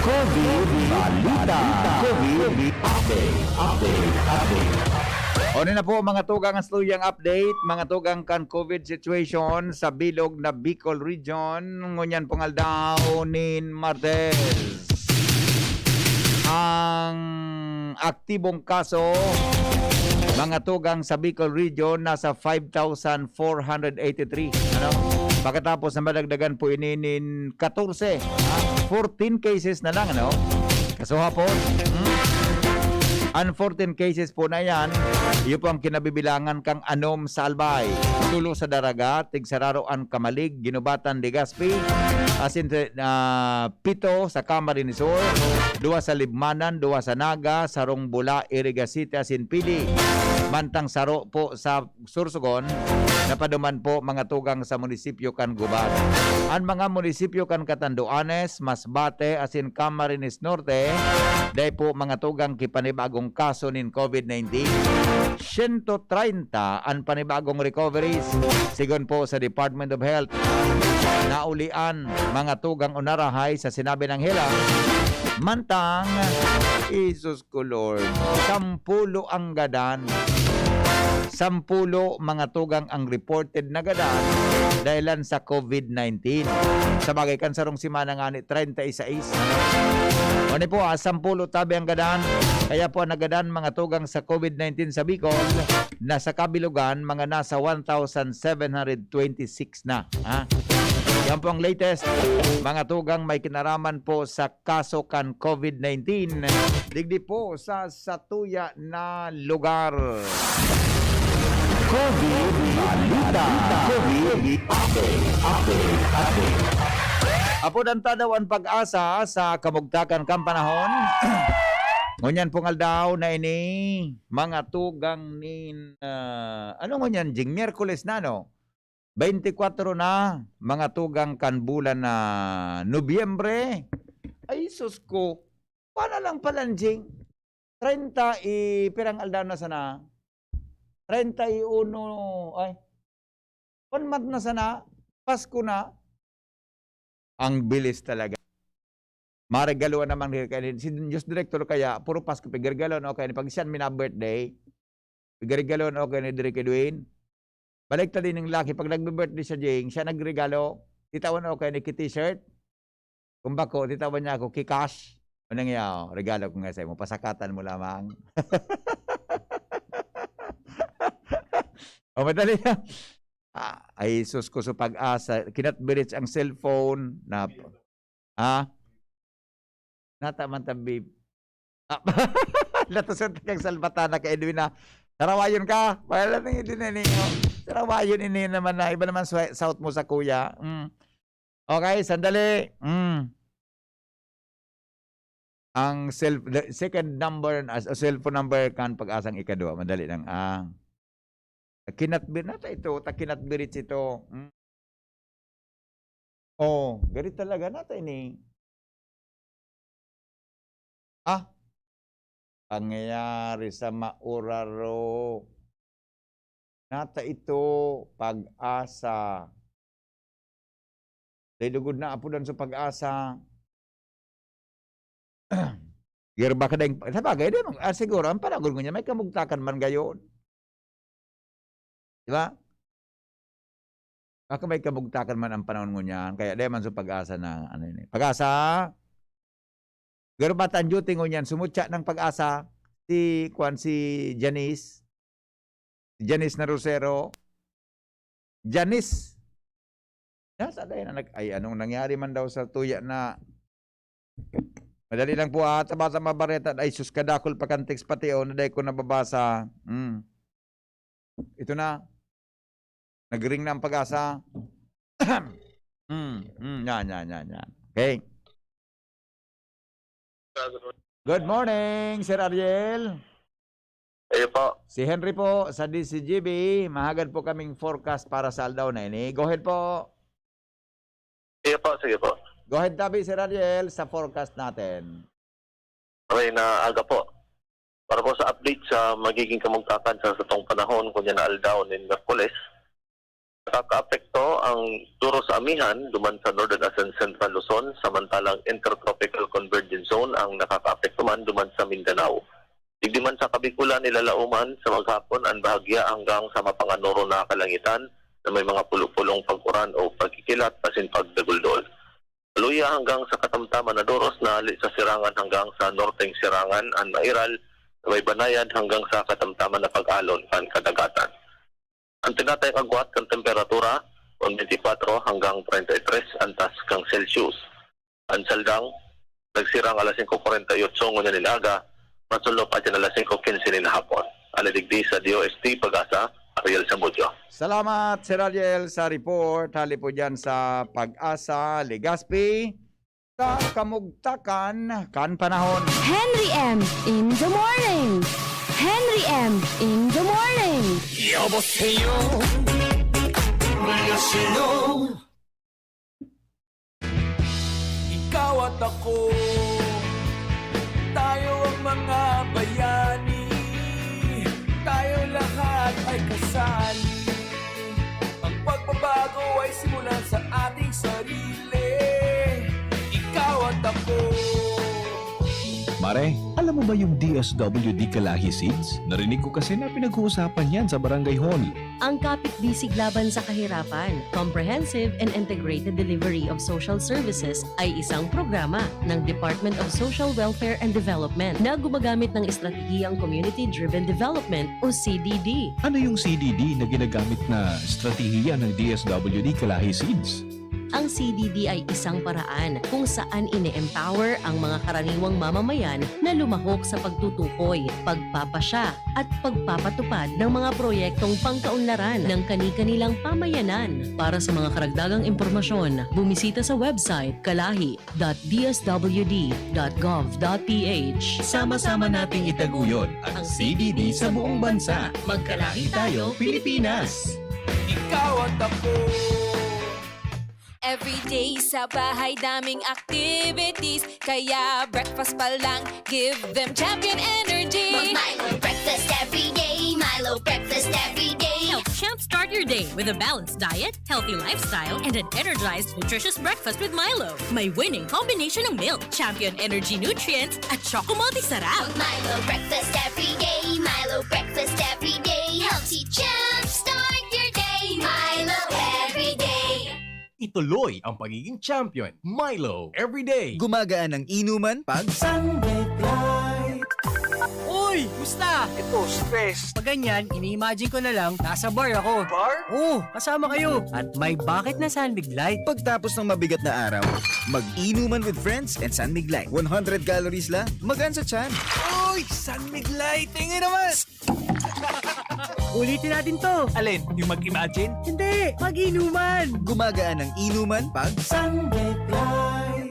COVID Balita. COVID Update. Update. Update. O, ini na po, mga tugang, ang sauyang update, mga tugang, kan COVID situation sa bilog na Bicol Region. Ngunyan pong aldaw nin Martes, ang aktibong kaso, mga tugang, sa Bicol Region, nasa five thousand four hundred eighty-three. Ano? Pagkatapos na madagdagan po ini nin katorse, ha? Fourteen cases na lang, ano? Kasuha po. Hmm? Ang fourteen cases po na yan, iyo po ang kinabibilangan kan anom sa Albay, tulo sa Daraga, tigsararo an Camalig, Guinobatan, Legazpi, asin, ah, pito sa Camarines Sur, duwa sa Libmanan, duwa sa Naga, sarong Bula, Iriga City, asin Pili. Mantang saro po sa Sorsogon, napaduman po, mga tugang, sa munisipyo kan Gubat. An mga munisipyo kan Catanduanes, Masbate, asin Camarines Norte, dai po, mga tugang, ki panibagong kaso nin COVID nineteen. Siyento treinta an panibagong recoveries, sigon po sa Department of Health. Naulian, mga tugang, o narahay sa sinabi ng helang. Mantang, Jesus ko, Lord. Sampulo ang gadan. Sampulo, mga tugang, ang reported na gadan dahilan sa COVID nineteen. Sa bagay, kan sarong semana ngani, treinta y seis. Ano po, ah, sampulo tabi ang gadan. Kaya po, ang nagadan, mga tugang, sa COVID nineteen sa Bicol, na sa kabilugan, mga nasa one thousand seven hundred twenty-six na. Ha? Yan po ang latest, mga tugang, may kinaraman po sa kaso kan COVID nineteen digdi po sa satuya na lugar. COVID Balita. COVID Update. Update. Update. Apo, danta daw an pag-asa sa kamugtakan kan panahon. Ngunyan pong aldaw na ini, mga tugang nin, ah, ano ngunyan, Jing? Miyerkules na, no? Twenty-four na, mga tugang, kan bulan na Nobyembre. Ay, sus ko. Paano lang pala, Jing? Treinta y, pirang aldaw na sana? Treinta y uno, ay, one month na sana? Pasko na? Ang bilis talaga. Maregaluhan naman kaya, si Diyos Director kaya, puro Pasko, pigregaluhan, okay, ni pag siyan mina-birthday, pigregaluhan, okay, ni Direk Edwin. Balik ta din ng laki, pag nagbe-birthday siya, Jing, siya nagregalo, titawan, okay, ni ki t-shirt. Kung bako, titawan niya ako, Gcash. Ano nga, oh, regalo ko nga sa'yo, pasakatan mo lamang. O, madali na. Ah, ay, sus ko sa pag-asa. Kinatbirits ang cellphone. Na, ha? Nata man ta, babe. Ah, latusan ta kang salbatana kay Edwin na, "Sarawayon ka?" Wala na yun din, eh, oh. Sarawayon, ini naman na. Iba naman sa South mo sa kuya. Mm. Okay, sandali. Mm. Ang self-, the second number, as a cellphone number kan Pag-asang ikadua. Madali lang. Ah. Takinatbir-, nata ito, takinatbirit ito. Mm. Oh, gari talaga, nata ini. Ah, pangyayari sa mauraro. Nata ito, Pag-asa. Dahil lugod na apudan sa Pag-asa. Girba ka dahil, sa bagay, di mo, ah, siguro, ang panahon ngunyan, may kamugtakan man gayon. Di ba? Baka may kamugtakan man ang panahon ngunyan, kaya di man sa Pag-asa na, ano yun eh. Pag-asa! Girba ta ang duty ngunyan, sumutya ng Pag-asa, si, kwan, si Janice. Si Janice na Rosero. Janice! Nasa dahil na nag-, ay, anong nangyari man daw sa tuya na, madali lang po, ah, tabasa mabareta. Ay, sus, kadakol pa kan text pati, oh, na dahil ko nababasa. Mm. Ito na. Nagring na ang Pag-asa. Mm, mm, yan, yan, yan, yan. Okay. Good morning, Sir Ariel. Iyo po. Si Henry po sa D C G B. Mahagad po kaming forecast para sa aldaw na ini. Go ahead po. Iyo po, sige po. Go ahead, tabi, Sir Ariel, sa forecast natin. Okay, na aga po. Para po sa update sa magiging kamugtakan sa satong panahon, kunya na aldaw nin Miyerkules, nakakaapekto ang duro sa amihan duman sa Northern asin Central Luzon, samantalang Intertropical Convergence Zone ang nakakaapekto man duman sa Mindanao. Digdi man sa Kabikulan, nilalaoman sa maghapon an bahagya hanggang sa mapanganoro na kalangitan na may mga pulo-pulong pag-uran o pagkikilat asin pagdaguldol. Sa luya hanggang sa katamtaman na doros na hali sa sirangan hanggang sa norteng sirangan an mairal na may banayad hanggang sa katamtaman na pag-alon kan kadagatan. An tinatayang agwat kan temperatura, twenty-four hanggang treinta y tres antas kan Celsius. An saldang, nagsirang alas singko kwarenta y otso ngunyan nin aga, masulop asin alas singko quince nin hapon. Hali digdi sa D O S T Pag-asa, Ariel Zamudio. Salamat, Sir Ariel, sa report. Hali po dyan sa Pag-asa, Legazpi. Sa kamugtakan kan panahon. Henry M in the morning. Henry M in the morning. 여보세요. 안녕하세요. Ikaw at ako, tayo ang mga bayani. Tayo lahat ay kasali. Ang pagbabago ay simulan sa ating sarili. Ikaw at ako. Mare, alam mo ba yung D S W D Kalahi Seeds? Narinig ko kasi na pinag-uusapan yan sa barangay hall. Ang kapit-bisig laban sa kahirapan, Comprehensive and Integrated Delivery of Social Services, ay isang programa ng Department of Social Welfare and Development na gumagamit ng estratehiyang Community-Driven Development o C D D. Ano yung C D D na ginagamit na estratehiya ng D S W D Kalahi Seeds? Ang C D D ay isang paraan kung saan ine-empower ang mga karaniwang mamamayan na lumahok sa pagtutukoy, pagpapasya, at pagpapatupad ng mga proyektong pangkaunlaran ng kani-kanilang pamayanan. Para sa mga karagdagang impormasyon, bumisita sa website kalahi dot D S W D dot gov dot P H. Sama-sama nating itaguyod ang C D D sa buong bansa. Magkalahi tayo, Pilipinas! Ikaw at ako. Everyday sa bahay, daming activities. Kaya breakfast pa lang, give them Champion Energy. Mag-Milo breakfast every day. Milo breakfast every day. Help jumpstart your day with a balanced diet, healthy lifestyle, and an energized, nutritious breakfast with Milo. May winning combination ng milk, Champion Energy Nutrients, at Choco Multi Sarap. Mag-Milo breakfast every day. Milo breakfast every day. Helps you jumpstart your day. Milo every day. Tuloy ang pagiging champion. Milo, everyday. Gumagaan ang inuman pag Sunlight. Uy! Musta? Ito, stress. Pag ganyan, ini-imagine ko na lang, nasa bar ako. Bar? Oo, kasama kayo. At may bakit na San Mig Light. Pagtapos ng mabigat na araw, mag-inuman with friends and San Mig Light. One hundred calories lang, magaan sa tiyan. Uy! San Mig Light! Tingin naman! Ulitin natin to. Alin? Yung mag-imagine? Hindi! Mag-inuman! Gumagaan ang inuman pag Sunlight.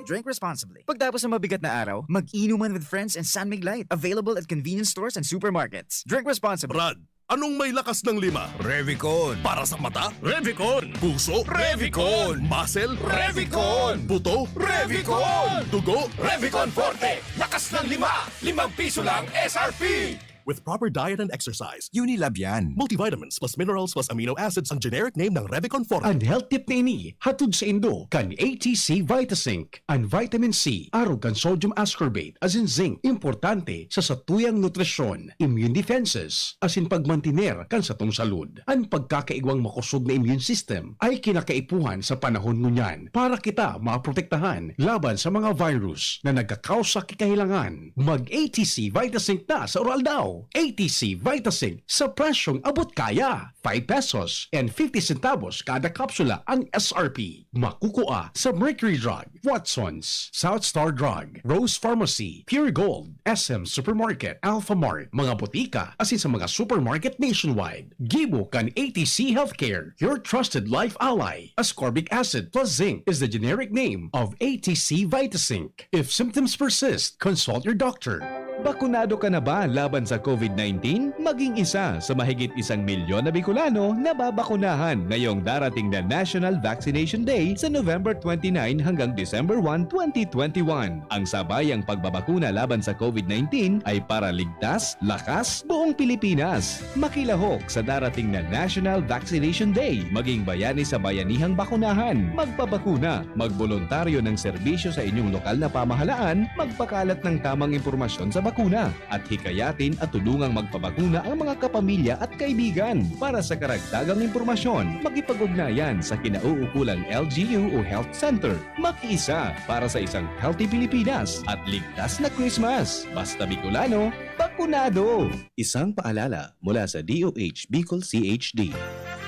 Drink responsibly. Pagtapos ng mabigat na araw, mag-inuman with friends and San Mig Light. Available at convenience stores and supermarkets. Drink responsibly. Brad, anong may lakas ng lima? Revicon. Para sa mata? Revicon. Puso? Revicon. Muscle? Revicon. Buto? Revicon. Dugo? Revicon Forte. Lakas ng lima. Limang piso lang S R P. With proper diet and exercise. Unilab yan. Multivitamins plus minerals plus amino acids ang generic name ng Revicon Forte. Ang health tip na ini, hatod sa indo kan A T C Vitazinc. An vitamin C, arog kan sodium ascorbate, asin zinc, importante sa satuyang nutrisyon, immune defenses, asin pagmantiner kan satong salud. An pagkakaigwang makosog na immune system ay kinakaipuhan sa panahon ngunyan para kita maprotektahan laban sa mga virus na nagkakausa ki kahilangan. Mag A T C Vitazinc na sa Uraldaw. A T C Vitazinc sa presyong abot kaya. Five pesos and fifty centavos kada kapsula ang S R P. Makukua sa Mercury Drug, Watsons, South Star Drug, Rose Pharmacy, Pure Gold, S M Supermarket, Alpha Mart, mga botika, asin sa mga supermarket nationwide. Gibo kan A T C Healthcare, your trusted life ally. Ascorbic acid plus zinc is the generic name of A T C Vitazinc. If symptoms persist, consult your doctor. Bakunado ka na ba laban sa COVID nineteen? Maging isa sa mahigit isang milyon na Bicolano na babakunahan ngayong darating na National Vaccination Day sa November twenty-nine hanggang December one, twenty twenty-one. Ang sabayang pagbabakuna laban sa COVID nineteen ay para ligtas, lakas, buong Pilipinas. Makilahok sa darating na National Vaccination Day. Maging bayani sa bayanihang bakunahan. Magpabakuna. Magboluntaryo ng serbisyo sa inyong lokal na pamahalaan. Magpakalat ng tamang impormasyon sa bakuna. At hikayatin at tulungang magpabakuna ang mga kapamilya at kaibigan. Para sa karagdagang impormasyon, makipag-ugnayan sa kinauukulang L G U o Health Center. Makiisa para sa isang healthy Pilipinas at ligtas na Christmas. Basta Bicolano, bakunado! Isang paalala mula sa D O H Bicol C H D.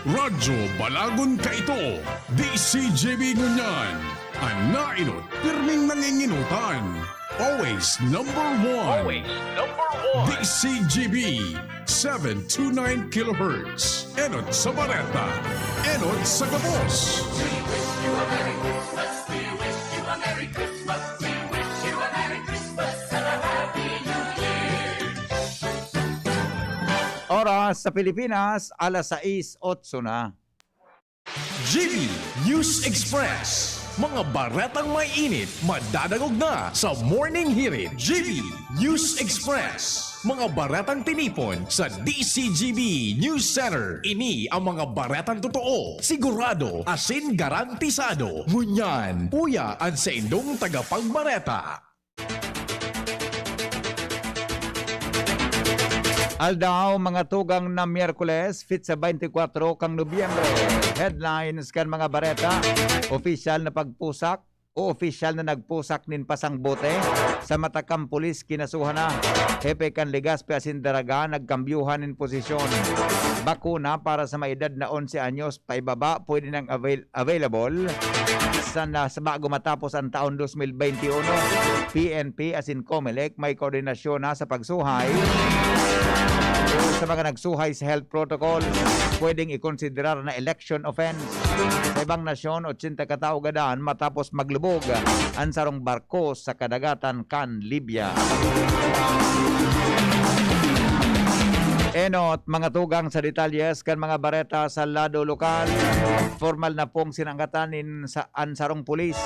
Radyo Balagon Kaito, D C G B ngunyan. An nainot, pirming nanginginotan. Always number one. Always number one. D C G B, seven two nine kilohertz. Enot sa bareta. Enot sa gabos. Oras sa Pilipinas, alas sais otso na. G B News Express. Mga baretang may init, madadangog na sa Morning Hirit. G B News Express. Mga baretang tinipon sa D C G B News Center. Ini ang mga baretang totoo, sigurado, asin garantisado. Ngunyan, uya an saindong tagapagbareta. Aldaw, mga tugang na Miyerkules, petsa beintikwatro kan Nobyembre. Headlines kan mga bareta: opisyal na pagpusak o opisyal na nagpusak nin pasang bote sa Matacan Police, kinasuhan na. Hepe kan Legazpi asin Daraga, nagkambyuhan nin posisyon. Bakuna para sa may edad na onse anyos paibaba, pwede nang avail-, available sa, na, sa bago matapos ang taon dos mil beinti uno. P N P asin Comelec may koordinasyon na sa pagsuhay. Sa mga nagsuhay sa health protocol, pwedeng ikonsiderar na election offense. Sa ibang nasyon, otsenta katao gadan matapos maglubog ang sarong barko sa kadagatan kan Libya. Enot, mga tugang sa detalyes kan mga bareta sa lado lokal. Formal na pong sinangatan nin sa an sarong pulis.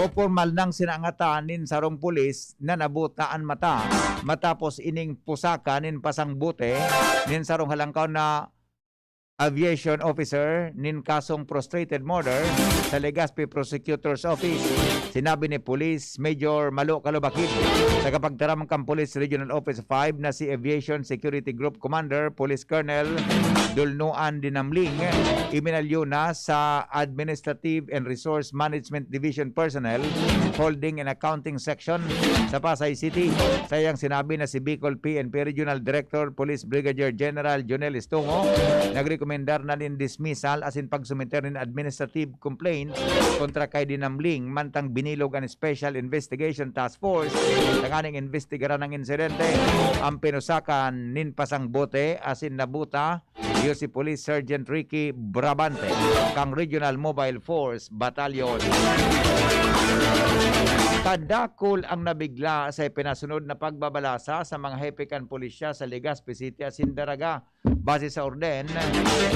O, pormal nang sinangatan nin sarong pulis na nabuta an mata matapos ining pusaka nin pasang bote nin sarong halangkaw na aviation officer nin kasong frustrated murder sa Legazpi Prosecutor's Office. Sinabi ni Police Major Malo Kalubakid, tagapagtaram kan Police Regional Office five na si Aviation Security Group Commander Police Colonel Dulnuan Dinamling, ibinalyo na sa Administrative and Resource Management Division personnel Holding and Accounting Section sa Pasay City. Sa iyang sinabi na si Bicol P N P Regional Director Police Brigadier General Jonel Estungo nagrekomendar na nin dismissal asin pagsumiter nin administrative complaint kontra kay Dinamling, mantang binilog an Special Investigation Task Force tanganing imbestigaran ang insidente. Ang pinusakan nin pasang bote asin nabuta iyo si Police Sergeant Ricky Brabante kang Regional Mobile Force Battalion. Kadakul ang nabigla sa ipinasunod na pagbabalasa sa mga hepe kan pulisya sa Legazpi City asin Daraga. Base sa orden,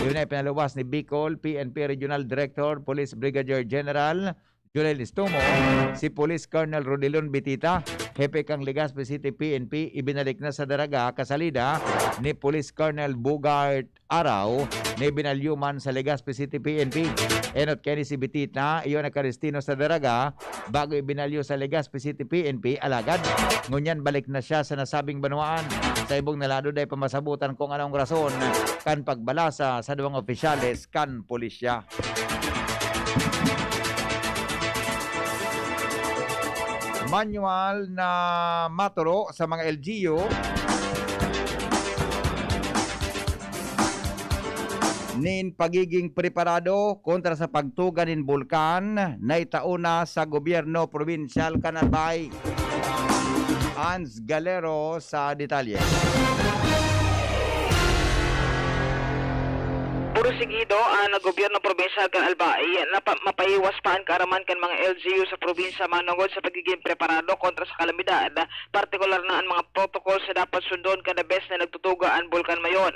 iyo na ipinaluwas ni Bicol P N P Regional Director Police Brigadier General Jonel Estungo, si Police Colonel Rodilon Bitita, hepe kan Legazpi City P N P, ibinalik na sa Daraga kasalida ni Police Colonel Bugart Araw na ibinalyo man sa Legazpi City P N P. Enot kaini si Bitita, iyo nagkarestino sa Daraga, bago ibinalyo sa Legazpi City P N P, alagad ngunyan balik na siya sa nasabing banwaan. Sa ibong na lado, dai pa masabutan kung anong rason kan pagbalasa sa duwang opisyales kan pulisya. Manual na maturo sa mga L G U nin pagiging preparado kontra sa pagtuga nin bulkan na itao na sa gobyerno probinsyal kan Albay. Ans Galero sa detalye. Pursigido an gobyerno probinsyal kan Albay na pa, mapahiwas pa an kaaraman kan mga L G U sa probinsya manongod sa pagigin preparado kontra sa kalamidad, partikular na an mga protocol sa dapat sundon kada bes na nagtutuga an Bulkan Mayon.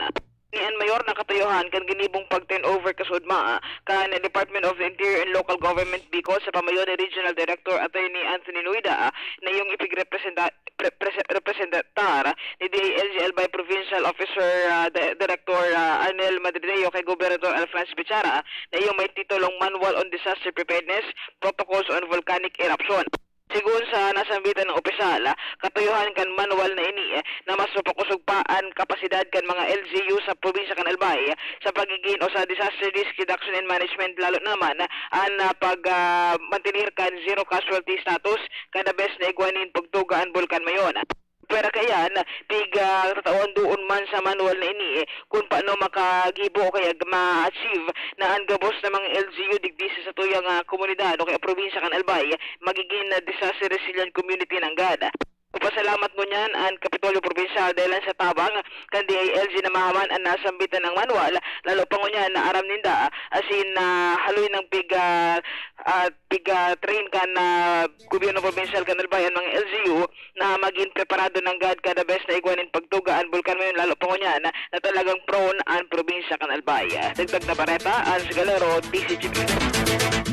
Ni an mayor na katuyohan kan ginibong pag-turnover kasudma kan Department of the Interior and Local Government Bicol sa pamayo ni Regional Director Attorney Anthony Nuida na iyong ipigrepresenta-, pre-, prese-, representar ni D I L G Albay Provincial Officer, ah, Di-, Director, ah, Arnel Madrideo kay Gobernador Alfranz Bichara na iyong may titulong Manual on Disaster Preparedness, Protocols on Volcanic Eruption. Sigon sa nasambitan na opisyal, ah, katuyohan kan manual na ini, eh, na mas mapakosog pa an kapasidad kan mga L G U sa probinsya kan Albay sa pagigin o sa disaster risk reduction and management, lalo na naman an, ah, pag, ah, mantener kan zero casualty status kada bes na igwa nin pagtuga an Bulkan Mayon. Pwera kaiyan, pig, ah, tatawan doon man sa manual na ini, eh, kun paano makagibo o kaya ma-achieve na an gabos na mga L G U digdi sa satuyang, ah, komunidad o kaya probinsya kan Albay magigin, ah, disaster resilient community nanggad. Nagpasalamat ngunyan an Kapitolyo Probinsyal dahil sa tabang kan D I L G na mahaman an nasambitan na manual, lalo pa ngunyan na aram ninda, asin na haloy nang pig, ah, ah, pig, ah, train kan, ah, gobyerno probinsyal kan Albay an mga L G U na magin preparado nanggad kada bes na igwa nin pagtuga an Bulkan Mayon, lalo pa ngunyan na talagang prone an probinsya kan Albay. Dagdag na bareta, Ans Galero, D C G P.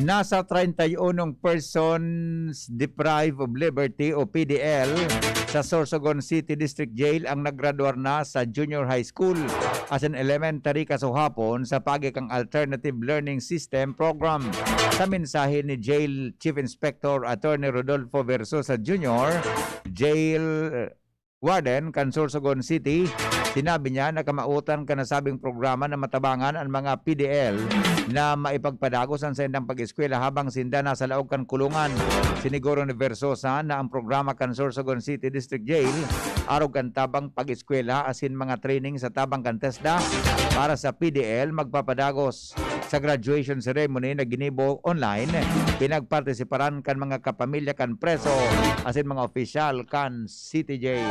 Nasa treinta y unong persons deprived of liberty o P D L sa Sorsogon City District Jail ang naggraduar na sa junior high school asin elementary kasuhapon sa paagi kan Alternative Learning System Program. Sa mensahe ni Jail Chief Inspector Attorney Rodolfo Versosa Junior, Jail Warden kan Sorsogon City, sinabi niya na kamautan kan nasabing programa na matabangan an mga P D L na maipagpadagos an saindang pag-eskwela habang sinda nasa laog kan kulungan. Siniguro ni Versosa na ang programa kan Sorsogon City District Jail arog kan tabang pag-eskwela asin mga training sa tabang kan TESDA para sa P D L magpapadagos. Sa graduation ceremony na ginibo online, pinagpartisiparan kan mga kapamilya kan preso asin mga opisyal kan City Jail.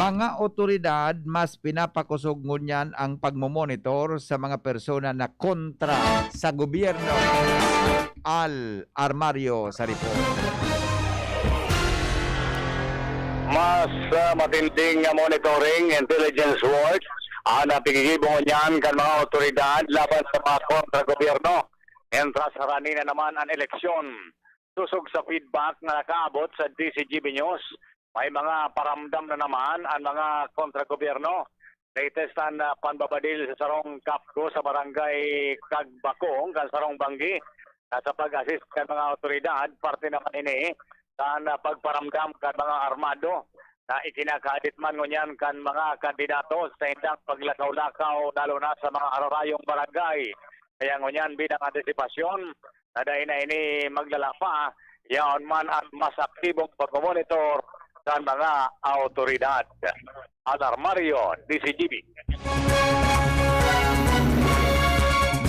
Mga otoridad mas pinapakosog ngunyan ang pagmomonitor sa mga persona na kontra sa gobyerno. Al Armario sa report. Mas, ah, matinding nga monitoring, intelligence work, ang napigigibo ngunyan kan mga otoridad laban sa mga kontra-gobyerno. Entras harani na naman an eleksyon. Sosog sa feedback na nakaabot sa D C G B News, May mga paramdam na naman ang mga kontra-gobyerno. Latest an, ah, panbabadil sa sarong kapgo sa barangay Kagbakong kan sarong banggi. Na sa pag-assist kan mga awtoridad, parte naman ini kan, ah, pagparamdam kan mga armado na ikinakahadit man ngunyan kan mga kandidato sa indang paglakaw-lakaw, lalo na sa mga ararayong barangay. Kaya ngunyan, bilang antisipasyon, na dai na ini maglalapa, yaon man ang mas aktibong pagmomonitor kan mga awtoridad. Alarmario, D Z G B.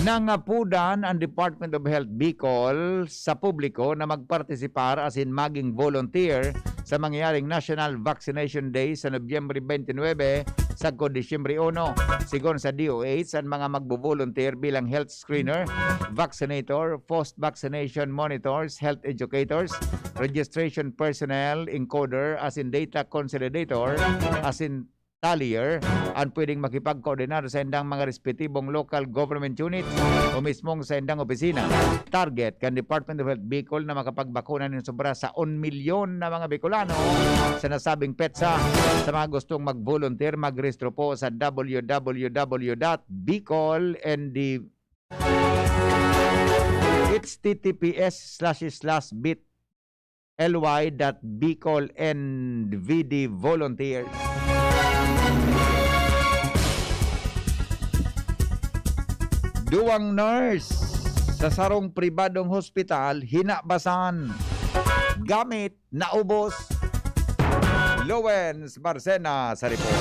Nangapudan ang Department of Health Bicol sa publiko na magpartisipar asin maging volunteer sa mangyayaring National Vaccination Day sa Nobyembre twenty-nine sagkod Disyembre uno. Sigon sa D O H, ang mga magbo-volunteer bilang health screener, vaccinator, post-vaccination monitors, health educators, registration personnel, encoder, asin data consolidator, asin tallier, ang pwedeng makipagkoordinar sa indang mga respetibong local government units o mismong sa indang opisina. Target kan Department of Health Bicol na makapagbakuna nin sobra sa un milyon na mga Bicolano sa nasabing petsa. Sa mga gustong mag-volunteer, magrehistro po sa W W W dot bicol N D, H T T P S slash slash bit L Y dot Bicol N V D volunteers. Duwang nurse sa sarong pribadong hospital hinabasan gamit naubos. Lowens Marcena sa report.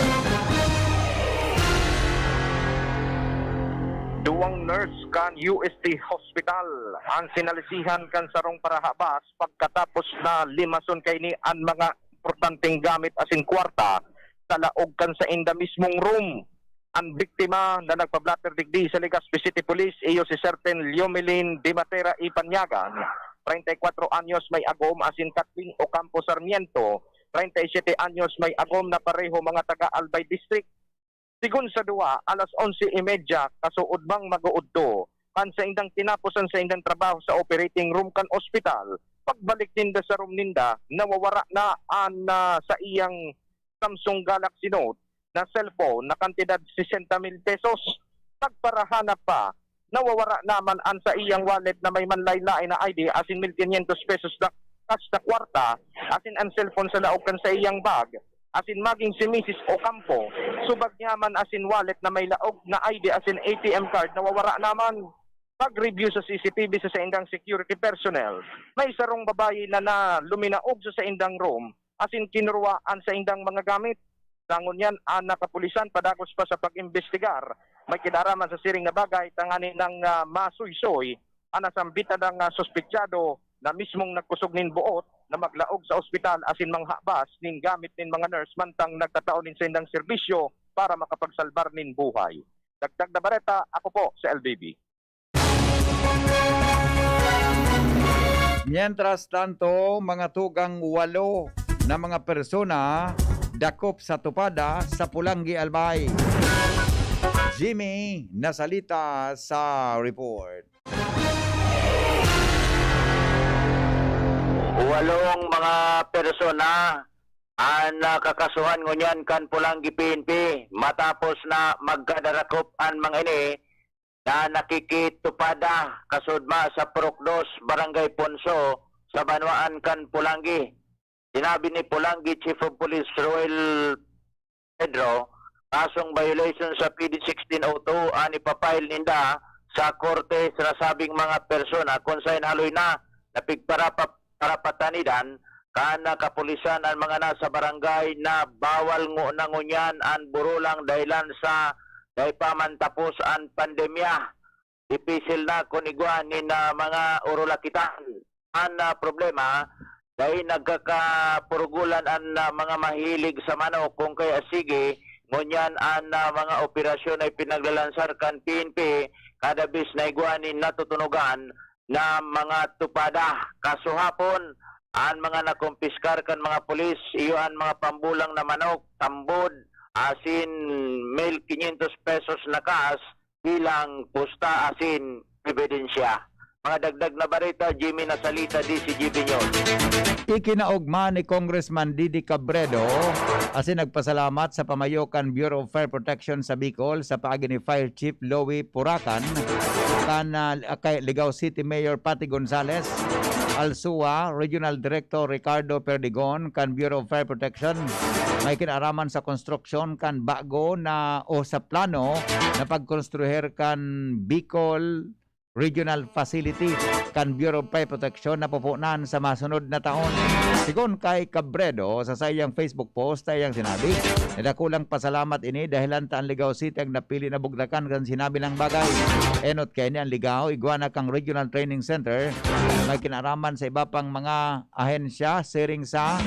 Duwang nurse kan U S T Hospital ang sinalisihan kan sarong parahabas pagkatapos na limason kaini an mga importanteng gamit asin kwarta sa laog kan sainda mismong room. An biktima na nagpa-blotter digdi sa Legazpi City Police iyo si Certain Liomelin Dimatera Ipanyagan, treinta y cuatro anyos, may agom, asin Kathleen Ocampo Sarmiento, treinta y siete anyos, may agom, na pareho mga taga Albay District. Sigon sa duwa, alas onse y media, kasuodmang mag-uudto, kan saindang tinapos an saindang trabaho sa operating room kan ospital, pagbalik ninda sa room ninda, nawawara na an, ah, saiyang Samsung Galaxy Note na cellphone na kantidad sesenta mil pesos. Pagparahanap pa, nawawara naman an saiyang wallet na may manlaen-laen na I D asin mil kinyentos pesos na cash na kwarta, asin an cellphone sa laog kan saiyang bag, asin maging si Misis Ocampo, subag niya man asin wallet na may laog na I D asin A T M card nawawara naman. Pag-review sa C C T V sa saindang security personnel, may sarong babayi na, na luminaog sa saindang room, asin kinurwa an saindang mga gamit. Sa ngunyan, an nakapulisan padagos pa sa pag-imbestigar. May kinaraman sa siring na bagay tanganing, ah, masuysoy an nasambitan na suspetsado na mismong nagkusog nin boot na maglaog sa ospital asin manghabas nin gamit nin mga nurse mantang nagtatao nin saindang serbisyo para makapagsalbar nin buhay. Dagdag na bareta, ako po si L B B. Mientras tanto, mga tugang walo na mga persona dakop sa tupada sa Polangui, Albay. Jimmy Nasalita sa report. Walong mga persona ang nakakasuhan ngunyan kan Polangui P N P matapos na magkadarakop an mga ini na nakikitupada kasudma sa Purok Dos, Barangay Ponso, sa banwaan kan Polangui. Sinabi ni Polangui Chief of Police Roel Pedro, kasong violation sa P D sixteen oh two an ipa-file ninda sa korte sa nasabing mga persona, kun saen haloy na napigparapa-, parapatanidan kan kapulisan an mga nasa barangay na bawal ngo-, na ngunyan an burulang dahilan sa dai pa man tapos an pandemya. Dipisil na kun igwa nin, ah, mga urulakitan. An, ah, problema, dai nagkakapurugolan an, ah, mga mahilig sa manok, kun kaya sige, ngunyan an, ah, mga operasyon ay pinaglalansar kan P N P kada bes na igwa nin natutunogan na mga tupada. Kasuhapon, an mga nakumpiskar kan mga pulis, iyo an mga pambulang na manok, tambod, asin mil kinyentos pesos na cash, bilang pusta asin ebidensya. Mga dagdag na bareta, Jimmy Nasalita, D C G B News. Ikinaogma ni Congressman Didi Cabredo asin nagpasalamat sa pamayo kan Bureau of Fire Protection sa Bicol sa paagi ni Fire Chief Louie Puracan, kan, ah, kay Ligao City Mayor Patty Gonzales, ALSUA Regional Director Ricardo Perdigon, kan Bureau of Fire Protection, may kinaraman sa konstruksyon kan bago na o sa plano na pagkonstruhir kan Bicol Regional Facility kan Bureau of Fire Protection na pupunan sa masunod na taon. Sigon kay Cabredo sa saiyang Facebook post, saiyang sinabi, "Dakulang pasalamat ini dahilan ta an Ligao City ang napili na bugtakan kan sinabi nang bagay. Enot kaini an Ligao, igwa na kang Regional Training Center, may kinaraman sa iba pang mga ahensya, siring sa,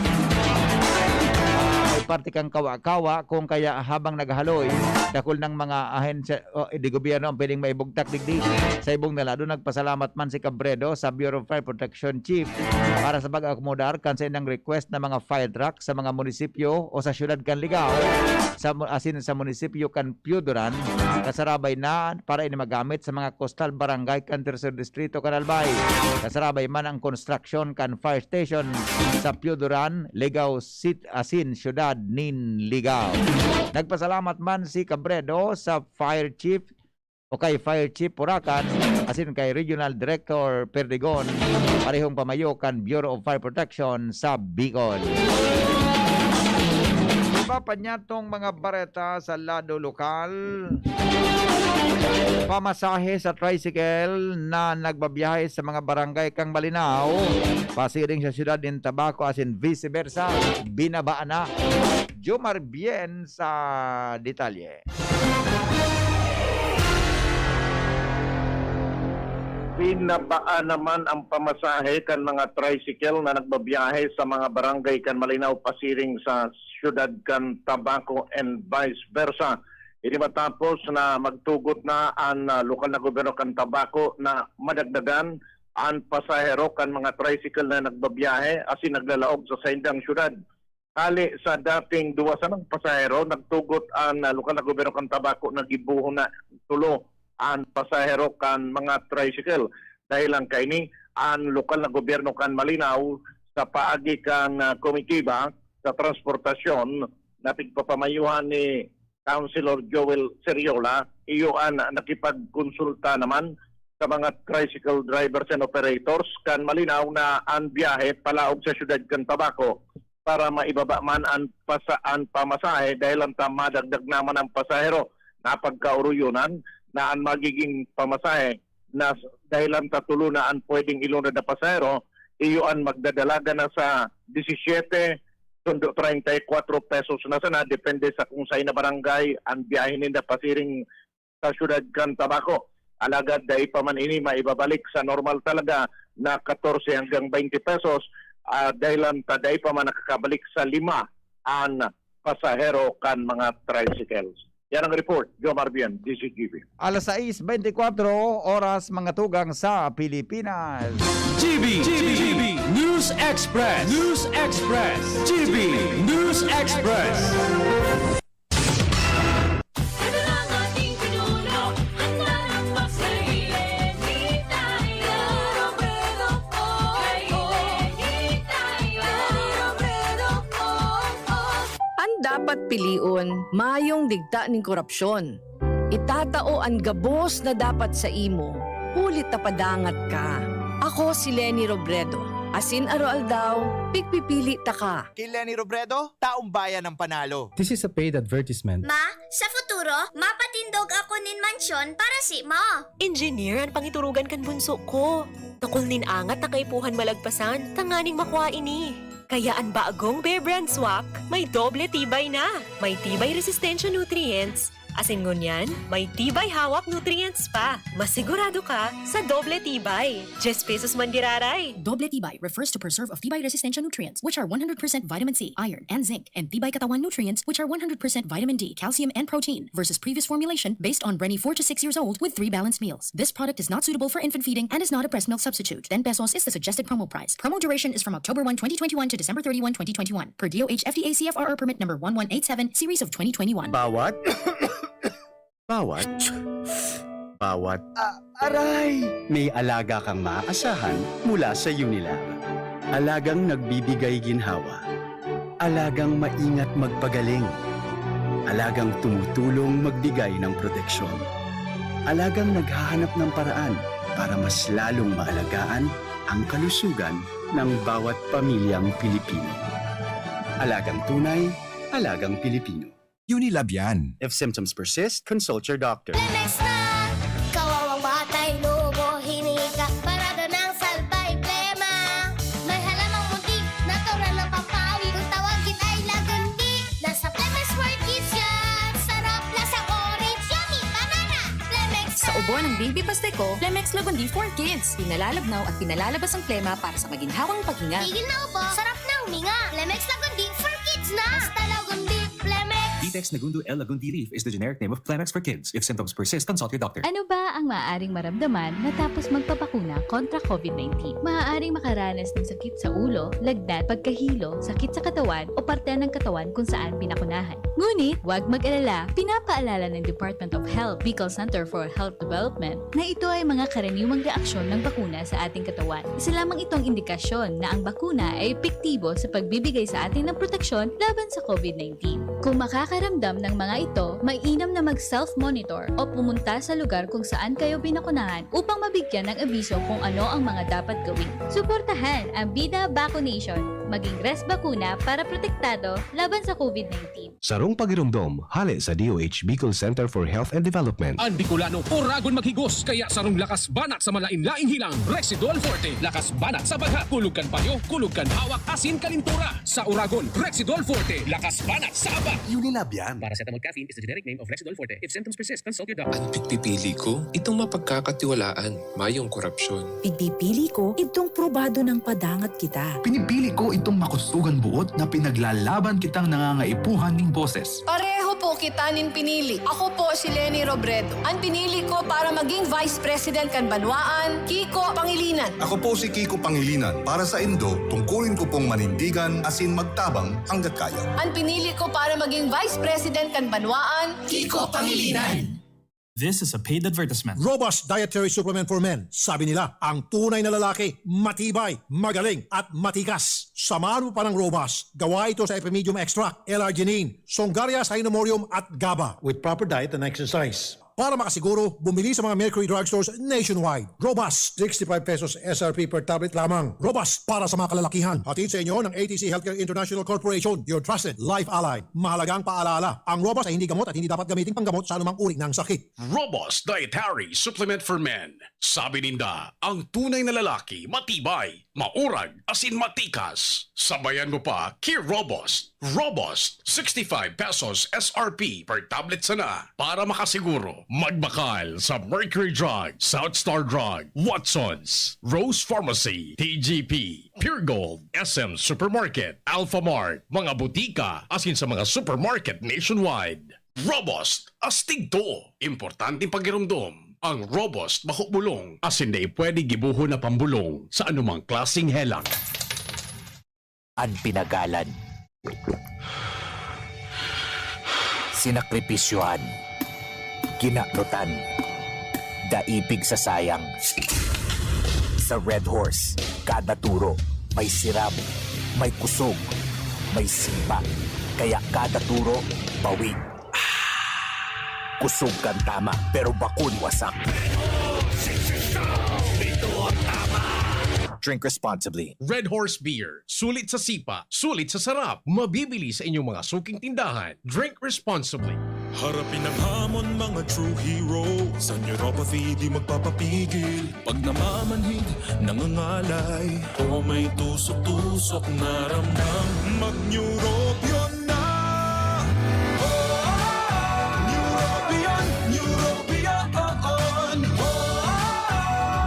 ah, parte kan kawa-kawa, kung kaya habang naghaloy, dakul nang mga ahensya o, eh, di gobyerno ang pwedeng maibugtak digdi." Sa ibong na lado, nagpasalamat man si Cabredo sa Bureau of Fire Protection Chief para sa pag-akomodar kan saindang request na mga fire truck sa mga munisipyo o sa siyudad kan Ligao, sa mu-, asin sa munisipyo kan Pioduran, kasarabay na para ini magamit sa mga coastal barangay kan Tercer Distrito kan Albay. Kasarabay man ang konstruksyon kan fire station sa Pioduran, Ligao City, asin siyudad nin Ligao. Nagpasalamat man si Cabredo sa Fire Chief o kay Fire Chief Puracan asin kay Regional Director Perdigon, parehong pamayo kan Bureau of Fire Protection sa Bicol. Iba pa niya tong mga bareta sa lado lokal. Pamasahe sa tricycle na nagbabiyahe sa mga barangay kan Malinao, pasiring sa siyudad nin Tabaco asin vice versa, binabaan na. Jomar Bien sa detalye. Binabaan naman ang pamasahe kan mga tricycle na nagbabiyahe sa mga barangay kan Malinao pasiring sa siyudad kan Tabaco and vice versa. Ini matapos na magtugot na an, ah, lokal na gobyerno kan Tabaco na madagdagan an pasahero kan mga tricycle na nagbabiyahe asin naglalaog sa saindang syudad. Hali sa dating duwa sanang pasahero, nagtugot an, ah, lokal na gobyerno kan Tabaco na gibohon na tulo an pasahero kan mga tricycle. Dahel lang kaini, an lokal na gobyerno kan Malinao sa paagi kan, ah, komitiba sa transportasyon na pigpapamayuhan ni Councilor Joel Seriola, iyo an nakipagkonsulta naman sa mga tricycle drivers and operators kan Malinao na an biyahe palaog sa siyudad kan Tabaco para maibaba man an pasa-, an pamasahe dahel lang ta madagdag naman ang pasahero. Napagkaoroyonan na an magiging pamasahe na s-, dahel lang ta tulo na an pwedeng ilunad na pasahero, iyo an magdadalaga na sa disisiete, sundo treinta y cuatro pesos na sana, depende sa kung sain na barangay an biyahe ninda pasiring sa siyudad kan Tabaco. Alagad dai pa man ini maibabalik sa normal talaga na katorse hanggang baynte pesos, ah, dahel lang ta dai pa man nakakabalik sa lima an pasahero kan mga tricycles. Yan ang report, Jomar Bien, D C G B. Alas sais beintikwatro oras, mga tugang sa Pilipinas. G B, G B, News Express, News Express, G B News Express. Ano na ang ating pinuno? Handa ng pagsarili. Tayo, Robredo, oh, tayo, tayo, Robredo, oh, oh. An dapat pilion, mayong digta nin korupsyon. Itatao an gabos na dapat sa imo, huli ta padangat ka. Ako si Leni Robredo, asin aroaldaw, pigpipili taka. Ki Leni Robredo, taong bayan ang panalo. This is a paid advertisement. Ma, sa futuro, mapatindog ako nin mansyon para simo. Engineer an pangiturugan kan bunso ko. Dakul nin angat na kaipuhan malagpasan, tanganing makua ini. Kaya an bagong Bear Brand Swak, may doble tibay na. May tibay resistensya nutrients, asin ngunyan, may tibay hawak nutrients pa. Masigurado ka sa doble tibay. Dyes pesos man giraray. Doble tibay refers to preserve of tibay resistensya nutrients, which are one hundred percent vitamin C, iron, and zinc, and tibay katawan nutrients, which are one hundred percent vitamin D, calcium, and protein, versus previous formulation based on Brenny, four to six years old, with three balanced meals. This product is not suitable for infant feeding and is not a breast milk substitute. Ten pesos is the suggested promo price. Promo duration is from October one, twenty twenty-one to December thirty-one, twenty twenty-one, per D O H F D A C F R R permit number one one eight seven, series of twenty twenty-one. Bawat, bawat, Bawat Ah, aray! may alaga kang maaasahan mula sa Unilab. Alagang nagbibigay ginhawa. Alagang maingat magpagaling. Alagang tumutulong magbigay ng proteksyon. Alagang naghahanap ng paraan para mas lalong maalagaan ang kalusugan ng bawat pamilyang Pilipino. Alagang tunay, alagang Pilipino. Unilab yan. If symptoms persist, consult your doctor. Flemex na! Kawawang batay, lubo, hinika, parada ng salbay, plema. May halamang munti, natural na pampawi. Kung tawagin ay lagundi, nasa Flemex for Kids yan. Sarap, lasang orange, yummy, banana. Flemex Sa na! ubo ng Baby Pasteco, Flemex Lagundi for Kids. Pinalalabnaw at pinalalabas ang plema para sa maginhawang paghinga. Tigil na ubo, sarap na huminga. Flemex Lagundi for Kids na! Basta Lagundi, Flemex! Vitex Nagundo L Lagundi Leaf is the generic name of Flemex for Kids. If symptoms persist, consult your doctor. Ano ba ang maaaring maramdaman matapos magpabakuna kontra COVID nineteen? Maaaring makaranas ng sakit sa ulo, lagnat, pagkahilo, sakit sa katawan o parte ng katawan kung saan pinakunahan. Ngunit, huwag mag-alala, pinapaalala ng Department of Health, Bicol Center for Health Development, na ito ay mga karaniwang reaksyon ng bakuna sa ating katawan. Isa lamang itong indikasyon na ang bakuna ay epektibo sa pagbibigay sa atin ng proteksyon laban sa COVID nineteen. Kung makakaramdam ng mga ito, mainam na mag-self-monitor o pumunta sa lugar kung saan kayo binakunahan upang mabigyan ng abiso kung ano ang mga dapat gawin. Suportahan ang Bida Vaccination. Maging Res Bakuna para protektado laban sa COVID nineteen. Sarong pagiromdom, hale sa D O H Bicol Center for Health and Development. Ang Bicolano, oragon maghigos, kaya sarong lakas banat sa malain-laing hilang, Rexidol Forte. Lakas banat sa bagha, kulog kan payo, kulog kan hawak, asin kalintura. Sa oragon, Rexidol Forte. Lakas banat sa aba. Unilab yan. Paracetamol caffeine is the generic name of Rexidol Forte. If symptoms persist, consult your doctor. An pigpipili ko, itong mapagkakatiwalaan, mayong korapsyon. Pigpipili ko, itong probado ng padangat kita. Pinipili ko itong makusugan buot na pinaglalaban kitang nangangaipuhan ning boses. Pareho po kita nin pinili. Ako po si Leni Robredo. An pinili ko para maging Vice President kan banwaan, Kiko Pangilinan. Ako po si Kiko Pangilinan. Para sa indo, tungkulin ko pong manindigan asin magtabang hanggat kaya. An pinili ko para maging Vice President kan banwaan, Kiko Pangilinan. This is a paid advertisement. Robust Dietary Supplement for Men. Sabi nila, ang tunay na lalaki, matibay, magaling, at matikas. Samahan mo pa ng Robust. Gawa ito sa Epimedium Extract, L-arginine, Songaria Cynomorium, at GABA. With proper diet and exercise. Para makasiguro, bumili sa mga Mercury Drugstores nationwide. Robust, sixty-five pesos S R P per tablet lamang. Robust para sa mga kalalakihan. Hatid sa inyo ng A T C Healthcare International Corporation, your trusted life ally. Mahalagang paalala, ang Robust ay hindi gamot at hindi dapat gamiting panggamot sa anumang uri ng sakit. Robust Dietary Supplement for Men. Sabi ninda, ang tunay na lalaki, matibay, maurag, asin matikas. Sabayan mo pa ki Robust. Robust, sixty-five pesos S R P per tablet sana. Para makasiguro, magbakal sa Mercury Drug, South Star Drug, Watsons, Rose Pharmacy, T G P, Pure Gold, S M Supermarket, Alphamart, mga butika, asin sa mga supermarket nationwide. Robust, astig to. Importanteng pagiromdom. Ang Robust bako bulong, asin dai pwede gibohon na pambulong sa anumang klaseng helang. An pinagalan, sinakripisyohan, kinaknotan, dai pigsasayang. Sa Red Horse, kada turo may siram, may kusog, may sipa. Kaya kada turo, bawig. Kusog kan tama, pero bakun wasak. Drink responsibly. Red Horse Beer. Sulit sa sipa, sulit sa sarap. Mabibili sa inyong mga suking tindahan. Drink responsibly. Harapin ang hamon, mga true hero. Sa neuropathy, di magpapapigil. Pag namamanhid, nangangalay, o may tusok-tusok na ramdam, mag-Neurobion na! Oh, Neurobion, Neurobion, oh,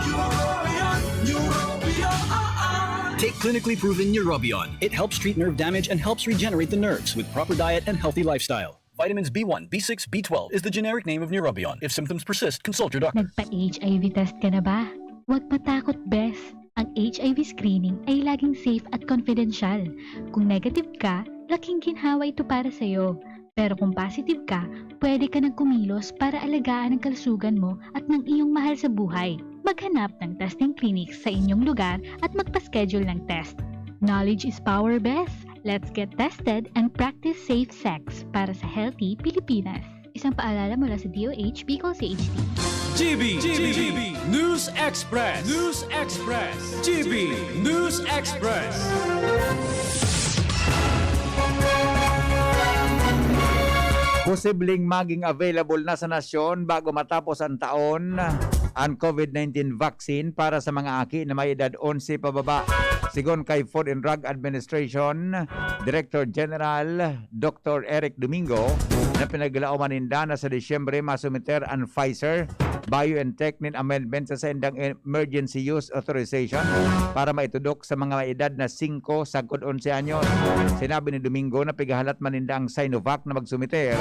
Neurobion, Neurobion. Take clinically proven Neurobion. It helps treat nerve damage and helps regenerate the nerves with proper diet and healthy lifestyle. Vitamins B one, B six, B twelve is the generic name of Neurobion. If symptoms persist, consult your doctor. Nagpa-H I V test ka na ba? Huwag matakot, bes. Ang H I V screening ay laging safe at confidential. Kung negative ka, laking ginhawa ito para sa'yo. Pero kung positive ka, pwede ka nang kumilos para alagaan ang kalusugan mo at ng iyong mahal sa buhay. Maghanap ng testing clinics sa inyong lugar at magpa-schedule ng test. Knowledge is power, bes. Let's get tested and practice safe sex para sa healthy Pilipinas. Isang paalala mula sa D O H Bicol C H D. G B, G B, News Express, News Express, G B News Express. Posibleng maging available na sa nasyon bago matapos ang taon ang COVID nineteen vaccine para sa mga aki na may edad onse pababa. Sigon kay Food and Drug Administration Director General Doctor Eric Domingo, na pinaglalaoman ninda na sa Disyembre masumiter an Pfizer BioNTech nin amendment sa saindang emergency use authorization para maitudok sa mga may edad na singko sagkod onse anyos. Sinabi ni Domingo na pighahalat man ninda ang Sinovac na magsumiter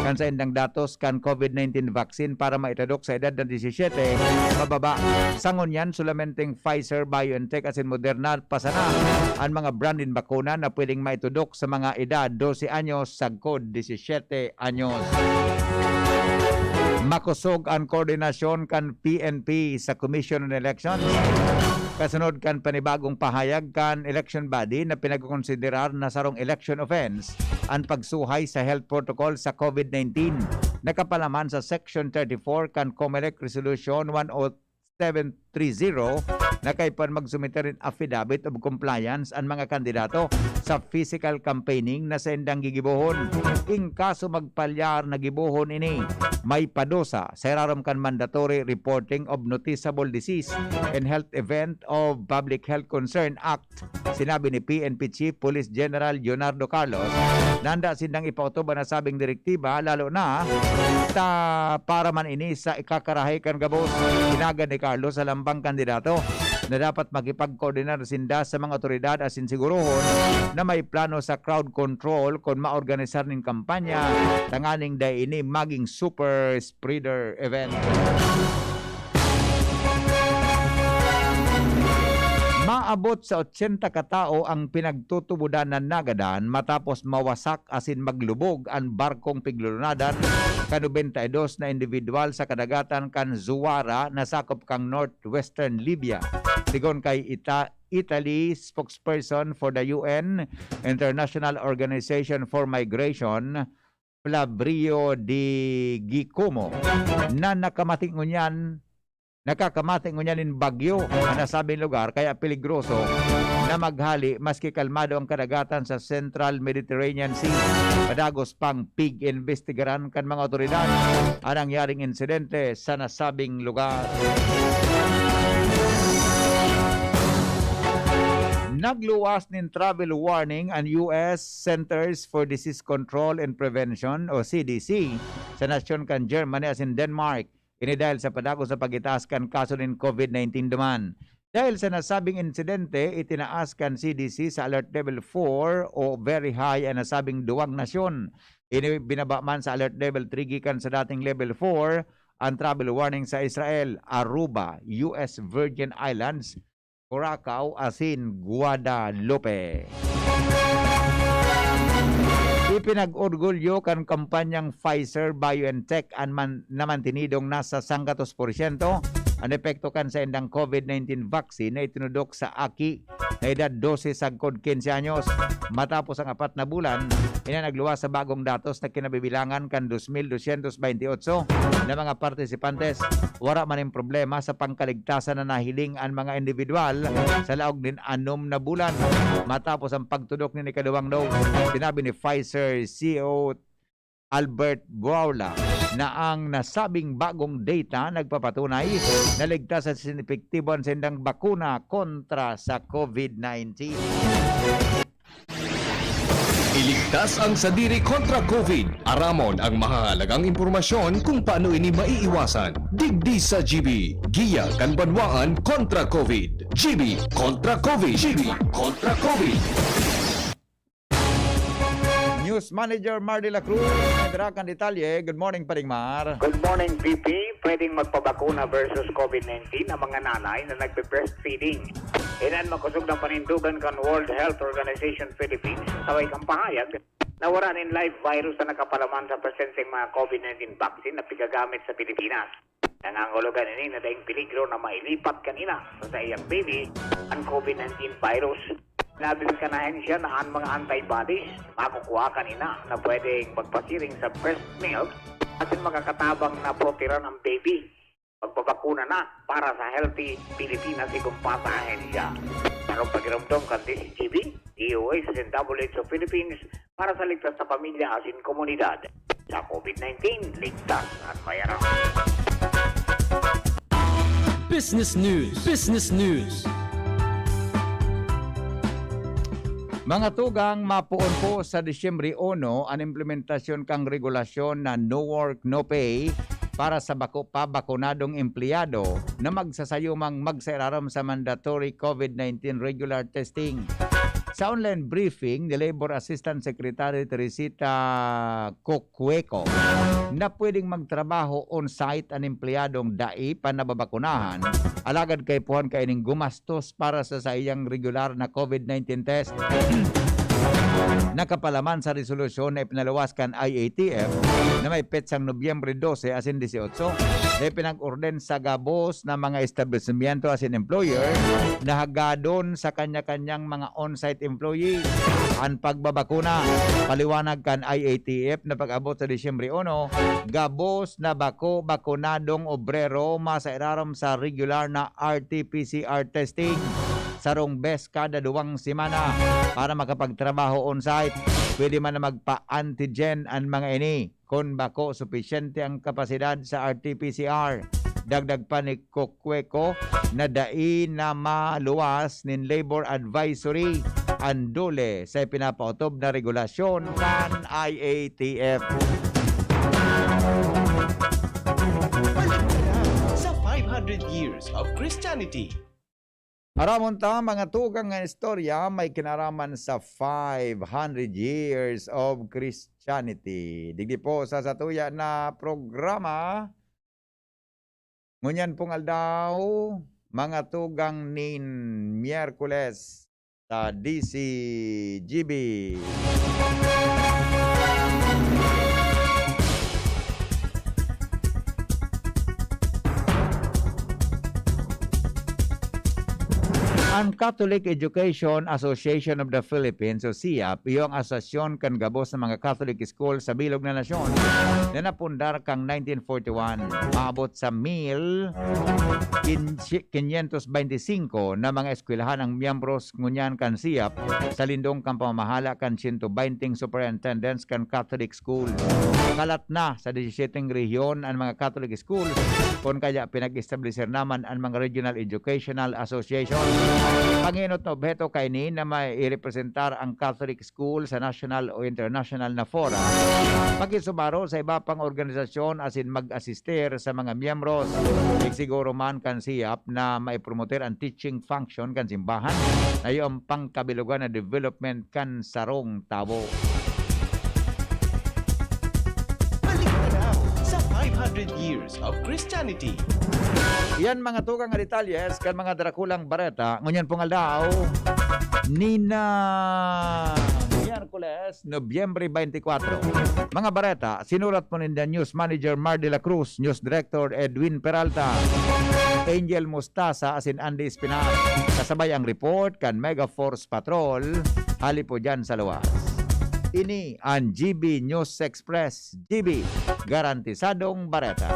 kan saindang datos kan COVID nineteen vaccine para maitudok sa edad na disisiyete pababa. Sa ngunyan, solamenteng Pfizer, BioNTech asin Moderna pa sana an mga brand nin bakuna na pwedeng maitudok sa mga edad dose anyos sagkod disisiyete anyos. Makosog an koordinasyon kan P N P sa Commission on Elections kasunod kan panibagong pahayag kan election body na pinagkokonsiderar na sarong election offense an pagsuhay sa health protocol sa COVID nineteen. Nakapalaman sa Section thirty-four kan COMELEC Resolution one oh seven three zero na kaipuhan magsumiter nin affidavit of compliance an mga kandidato sa physical campaigning na saindang gigibohon. In kaso magpalyar na gibohon ini, may padusa sa irarom kan Mandatory Reporting of Noticeable Disease and Health Event of Public Health Concern Act. Sinabi ni P N P Chief Police General Leonardo Carlos na handa sindang ipautob an nasabing direktiba, lalo na ta para man ini sa ikakarahay kan gabos. Hinagad ni Carlos sa lambang kandidato na dapat makipagkoordinar sinda sa mga otoridad asin sigurohon na may plano sa crowd control kun maorganisar nin kampanya tanganing dai ini maging super spreader event. Maabot sa otsenta ka tawo ang pinagtutubodan na nagadan matapos mawasak asin maglubog an barkong piglulunadan kan nobenta y dos na individual sa kadagatan kan Zuwara na sakop kan northwestern Libya. Sigon kay Ita-, Italy spokesperson for the U N International Organization for Migration, Flavio de Giacomo, na nakamati ngunyan, nakakamati ngunyan nin bagyo an nasabing lugar, kaya peligroso na maghali maski kalmado ang kadagatan sa Central Mediterranean Sea. Padagos pang pig-imbestigaran kan mga otoridad an nangyaring insidente sa nasabing lugar. Nagluwas nin travel warning an U S Centers for Disease Control and Prevention o C D C sa nasyon kan Germany asin Denmark. Ini dahil sa padagos na pag-itaas kan kaso nin COVID nineteen duman. Dahil sa nasabing insidente, itinaas kan C D C sa Alert Level four o Very High an nasabing duwang nasyon. Ini binaba man sa Alert Level three gikan sa dating Level four an travel warning sa Israel, Aruba, U S Virgin Islands, Curacao asin Guadalupe. Ipinag-orgulyo kan kampanyang Pfizer-BioNTech an man, na mantinidong nasa sanggatos porsyento an epekto kan saindang COVID nineteen vaccine na itinudok sa aki na edad dose sagkod quince anyos. Matapos ang apat na bulan, ini nagluwas sa bagong datos na kinabibilangan kan dos mil dosyentos baynte otso na mga partisipantes. Wara man nin problema sa pangkaligtasan na nahiling an mga individual sa laog nin anom na bulan matapos ang pagtudok nin ikaduwang dose. Sinabi ni Pfizer C E O Albert Bourla na ang nasabing bagong data nagpapatunay na ligtas at sinepektibo an saindang bakuna kontra sa COVID nineteen. Iligtas ang sadiri kontra COVID. Aramon ang mahahalagang impormasyon kung paano ini maiiwasan. Digdi sa G B, Giya kan Banwaan kontra COVID. G B kontra COVID. G B kontra COVID. News Manager Mar de la Cruz, may darakan detalye. Good morning, Paring Mar. Good morning, V P. Pwedeng magpabakuna versus COVID nineteen ang mga nanay na nagbe-breastfeeding. Inan makosog na panindogan kan World Health Organization Philippines sa way kan pahayag. Nawara nin live virus na nakapalaman sa presenseng mga COVID nineteen vaccine na pigagamit sa Pilipinas. Nangangahulugan ini na daing peligro na mailipat kanina sa saiyang baby an COVID nineteen virus. Sinabi kan ahensya na an mga antibodies makukuha kanina na pwedeng magpasiring sa breast milk asin makakatabang na proteran ang baby. Magbabakuna na para sa healthy Pilipinas, sigon pa sa ahensya. Sarong pagiromdom kan D C G B, D O H asin W H O Philippines para sa ligtas na pamilya asin komunidad. Sa COVID nineteen, ligtas at mayarang. Business News. Business News. Mga tugang, mapoon po sa Disyembre uno an implementasyon kan regulasyon na no work, no pay para sa bako pa bakunadong empleyado na magsasayumang magsairarom sa mandatory COVID nineteen regular testing. Sa online briefing ni Labor Assistant Secretary Teresita Cocueco na pwedeng magtrabaho on-site an empleyadong dai pa nababakunahan, alagad kaipuhan kaining gumastos para sa saiyang regular na COVID nineteen test. Nakapalaman sa resolusyon na ipinaluwas kan I A T F na may petsang Nobyembre dose asin dieciocho, na ipinag-orden sa gabos na mga establisimyento asin employer na hagadon sa kanya-kanyang mga on-site employees an pagbabakuna. Paliwanag kan I A T F na pag-abot sa Disyembre uno, gabos na bako bakunadong obrero masairarom sa regular na R T P C R testing. Sarong bes kada duwang semana para makapagtrabaho on-site. Pwede man na magpa-antigen an mga ini kun bako supisyente ang kapasidad sa R T P C R. Dagdag pa ni Cocueco na dai na maluwas nin labor advisory an DOLE sa ipinapaotob na regulasyon kan I A T F. Balik na sa five hundred years of Christianity. Aramon ta, mga tugang, nga istorya may kinaraman sa five hundred years of Christianity. Digdi po sa satuya na programa, ngunyan pong aldaw, mga tugang, nin Miyerkules sa D C G B. An Catholic Education Association of the Philippines o CEAP, iyo ang asosasyon kan gabos na mga Catholic school sa bilog na nasyon na napundar kan nineteen forty-one. Maabot sa mil quinientos veinticinco na mga eskwelahan ang miyembros ngunyan kan CEAP sa lindong kan pamamahala kan sento benteng superintendents kan Catholic school. Kalat na sa disisyeteng rehiyon an mga Catholic schools, kun kaya pinag-establisir na man an mga Regional Educational Association. Pangenot na obheto kaini na mairepresentar ang Catholic school sa national o international na fora, pakisumaro sa iba pang organisasyon asin mag-asister sa mga miyembros. Siguro man kan CEAP na maipromoter an teaching function kan simbahan na iyo ang pangkabilogan na development kan sarong tawo. Balik na daw sa five hundred years of Christianity. Yan, mga tugang, nga detalyes kan mga drakulang bareta ngunyan pong aldaw, nina Miyerkules, Nobyembre twenty-four. Mga bareta, sinurat po ninda News Manager Mar de la Cruz, News Director Edwin Peralta, Angel Mustasa, asin Andy Espinar. Kasabay ang report kan Mega Force Patrol, hali po dyan sa luwas. Ini ang G B News Express. G B, garantisadong bareta.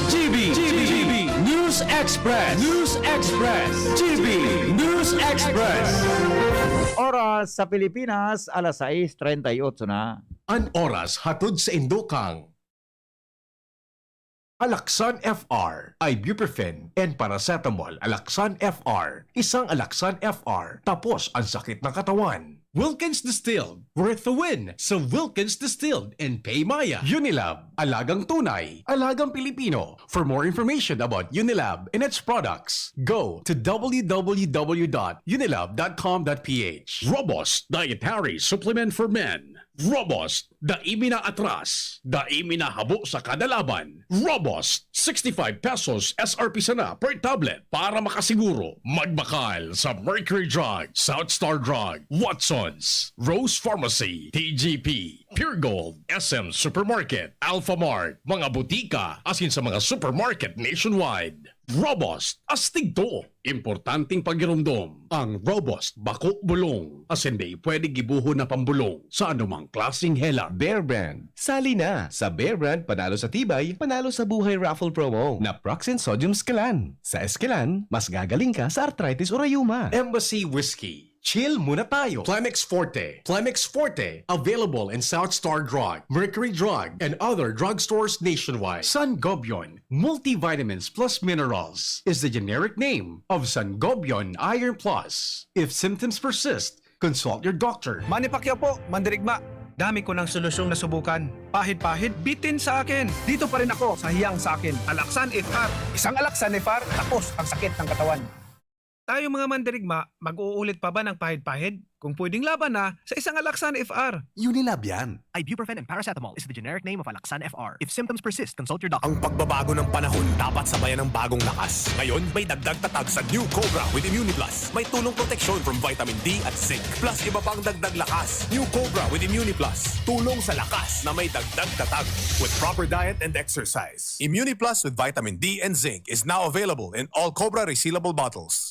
G B, G B News Express. News Express. G B News Express. Oras sa Pilipinas, alas sais treinta y ocho na. An oras hatod sa indokang Alaxan F R, ibuprofen, and paracetamol. Alaxan F R, isang Alaxan F R, tapos ang sakit ng katawan. Wilkins Distilled, worth the win sa Wilkins Distilled and Pay Maya. Unilab, alagang tunay, alagang Pilipino. For more information about Unilab and its products, go to w w w dot unilab dot com dot p h. Robust Dietary Supplement for Men. Robust, dai mi na atras, dai mi na habo sa kada laban. Robust, sixty-five pesos S R P sana per tablet para makasiguro. Magbakal sa Mercury Drug, South Star Drug, Watsons, Rose Pharmacy, T G P, Pure Gold, S M Supermarket, Alpha Mart, mga butika, asin sa mga supermarket nationwide. Robust, astig to. Importanteng pagiromdom. Ang Robust, bako bulong. Asin dai pwede gibohon na pambulong sa anumang klaseng helat. Bear Brand. Sali na! Sa Bear Brand, panalo sa tibay, panalo sa buhay raffle promo. Naproxen Sodium Scalan. Sa Escalan, mas gagaling ka sa arthritis o rayuma. Embassy Whiskey. Chill muna tayo. Plemex Forte. Plemex Forte. Available in South Star Drug, Mercury Drug, and other drugstores nationwide. Sangobion Multivitamins Plus Minerals is the generic name of Sangobion Iron Plus. If symptoms persist, consult your doctor. Manny Pacquiao po, mandirigma. Dami ko ng solusyong nasubukan. Pahid-pahid, bitin sa akin. Dito pa rin ako sa hiyang sa akin. Alaksan F R. Isang Alaksan F R, tapos ang sakit ng katawan. Tayo mga mandirigma, mag-uulit pa ba ng pahid-pahid? Kung pwedeng laban na, sa isang Alaksan F R. Unilab yan. Ibuprofen and paracetamol is the generic name of Alaxan F R. If symptoms persist, consult your doctor. Ang pagbabago ng panahon dapat sabayan ng bagong lakas. Ngayon, may dagdag tatag sa New Cobra with Immuniplus. May tulong proteksyon from vitamin D at zinc. Plus iba pang dagdag lakas. New Cobra with Immuniplus. Tulong sa lakas na may dagdag tatag. With proper diet and exercise. Immuniplus with vitamin D and zinc is now available in all Cobra resealable bottles.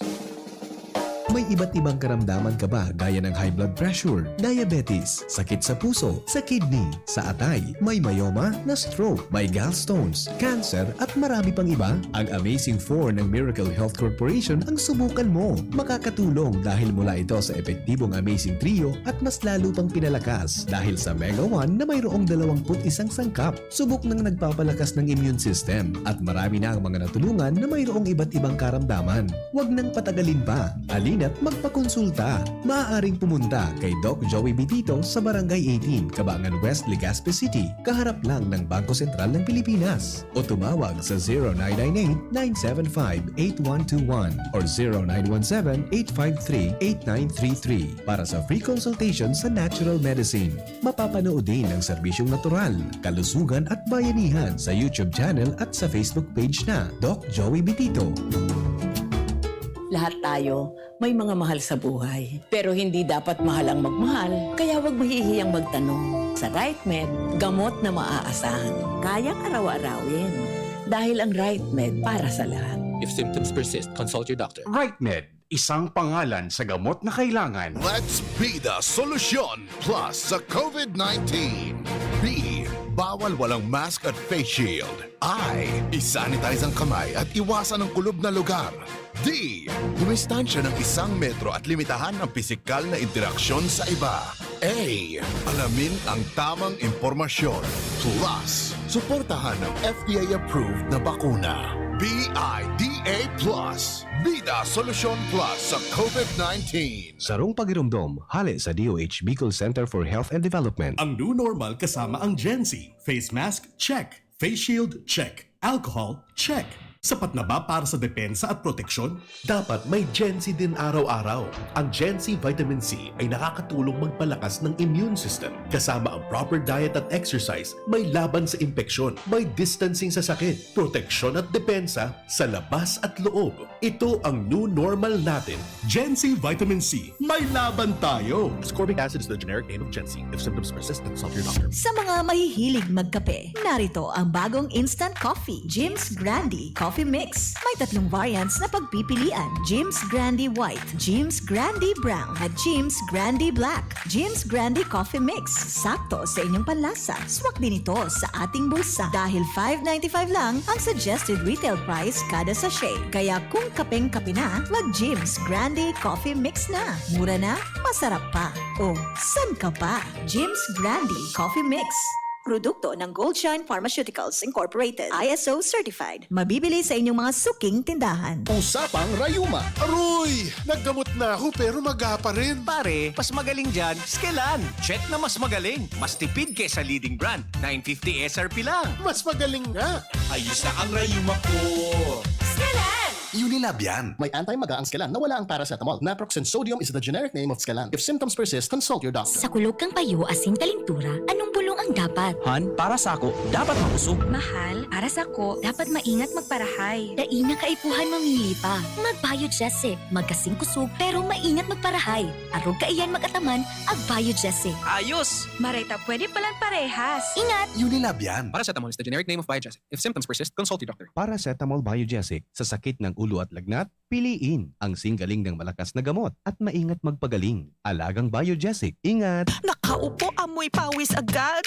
May iba't ibang karamdaman ka ba gaya ng high blood pressure, diabetes, sakit sa puso, sa kidney, sa atay, may myoma, na stroke, may gallstones, cancer at marami pang iba? Ang Amazing four ng Miracle Health Corporation ang subukan mo. Makakatulong dahil mula ito sa epektibong Amazing Trio at mas lalo pang pinalakas dahil sa Mega one na mayroong dalawang put isang sangkap. Subok nang nagpapalakas ng immune system at marami na ang mga natulungan na mayroong iba't ibang karamdaman. Huwag nang patagalin pa. Halina't magpakonsulta. Maaaring pumunta kay Doc Joey Bitito sa Barangay eighteen, Cabangan West, Legazpi City, kaharap lang ng Bangko Sentral ng Pilipinas. O tumawag sa zero nine nine eight, nine seven five, eight one two one or zero nine one seven, eight five three, eight nine three three para sa free consultation sa natural medicine. Mapapanood din ang serbisyong natural, kalusugan at bayanihan sa YouTube channel at sa Facebook page na Doc Joey Bitito. Lahat tayo may mga mahal sa buhay. Pero hindi dapat mahal ang magmahal, kaya huwag mahihiyang magtanong. Sa RightMed, gamot na maaasahan. Kayang araw-arawin. Dahil ang RightMed para sa lahat. If symptoms persist, consult your doctor. RightMed, isang pangalan sa gamot na kailangan. Let's be the solution plus sa COVID nineteen. B, bawal walang mask at face shield. I, isanitize ang kamay at iwasan ang kulob na lugar. D, dumistansya ng isang metro at limitahan ang pisikal na interaksyon sa iba. A, alamin ang tamang impormasyon. Plus, suportahan ang F D A-approved na bakuna. B I D A plus. Bida Solusyon Plus sa COVID nineteen. Sarong pagiromdom, hale sa D O H Bicol Center for Health and Development. Ang new normal kasama ang Gen Z. Face mask, check. Face shield, check. Alcohol, check. Sapat na ba para sa depensa at proteksyon? Dapat may Gen Z din araw-araw. Ang Gen Z Vitamin C ay nakakatulong magpalakas ng immune system. Kasama ang proper diet at exercise, may laban sa impeksyon, may distancing sa sakit, proteksyon at depensa sa labas at loob. Ito ang new normal natin. Gen Z Vitamin C, may laban tayo! Ascorbic acid is the generic name of Gen Z. If symptoms persist, consult your doctor. Sa mga mahihilig magkape, narito ang bagong instant coffee, Jim's Grande Coffee Mix. May tatlong variants na pagpipilian, Jim's Grande White, Jim's Grande Brown, at Jim's Grande Black. Jim's Grande Coffee Mix, sakto sa inyong panlasa. Swak din ito sa ating bulsa dahil five ninety-five lang ang suggested retail price kada sachet. Kaya kung kapeng-kape na, mag Jim's Grande Coffee Mix na. Mura na, masarap pa. O, san ka pa? Jim's Grande Coffee Mix. Produkto ng Goldshine Pharmaceuticals Incorporated, I S O certified. Mabibili sa inyong mga suking tindahan. Usapang Rayuma. Aroy! Naggamot na ako pero maga pa rin. Pare, mas magaling dyan, Skelan. Check na mas magaling. Mas tipid kesa leading brand. nine fifty S R P lang. Mas magaling nga. Ayos na ang rayuma ko. Skelan! Unilab yan. May anti-maga ang Scalan na wala ang paracetamol. Naproxen sodium is the generic name of Scalan. If symptoms persist, consult your doctor. Sa kulog kan payo asin kalentura, anong bulong ang dapat? Han, para sako, dapat makusog. Mahal, para sako, dapat maingat magparahay. Dai na kaipuhan mamili pa. Mag-Biogesic. Magkasing kusog, pero maingat magparahay. Arog kaiyan mag-ataman, ag-Biogesic. Ayos! Maray ta pwede palan parehas. Ingat! Unilab yan. Paracetamol is the generic name of Biogesic. If symptoms persist, consult your doctor. Paracetamol Biogesic sa sakit ng ulo at lagnat, piliin ang singgaling ng malakas na gamot at maingat magpagaling. Alagang Biogesic. Ingat! Nakaupo, amoy pawis agad.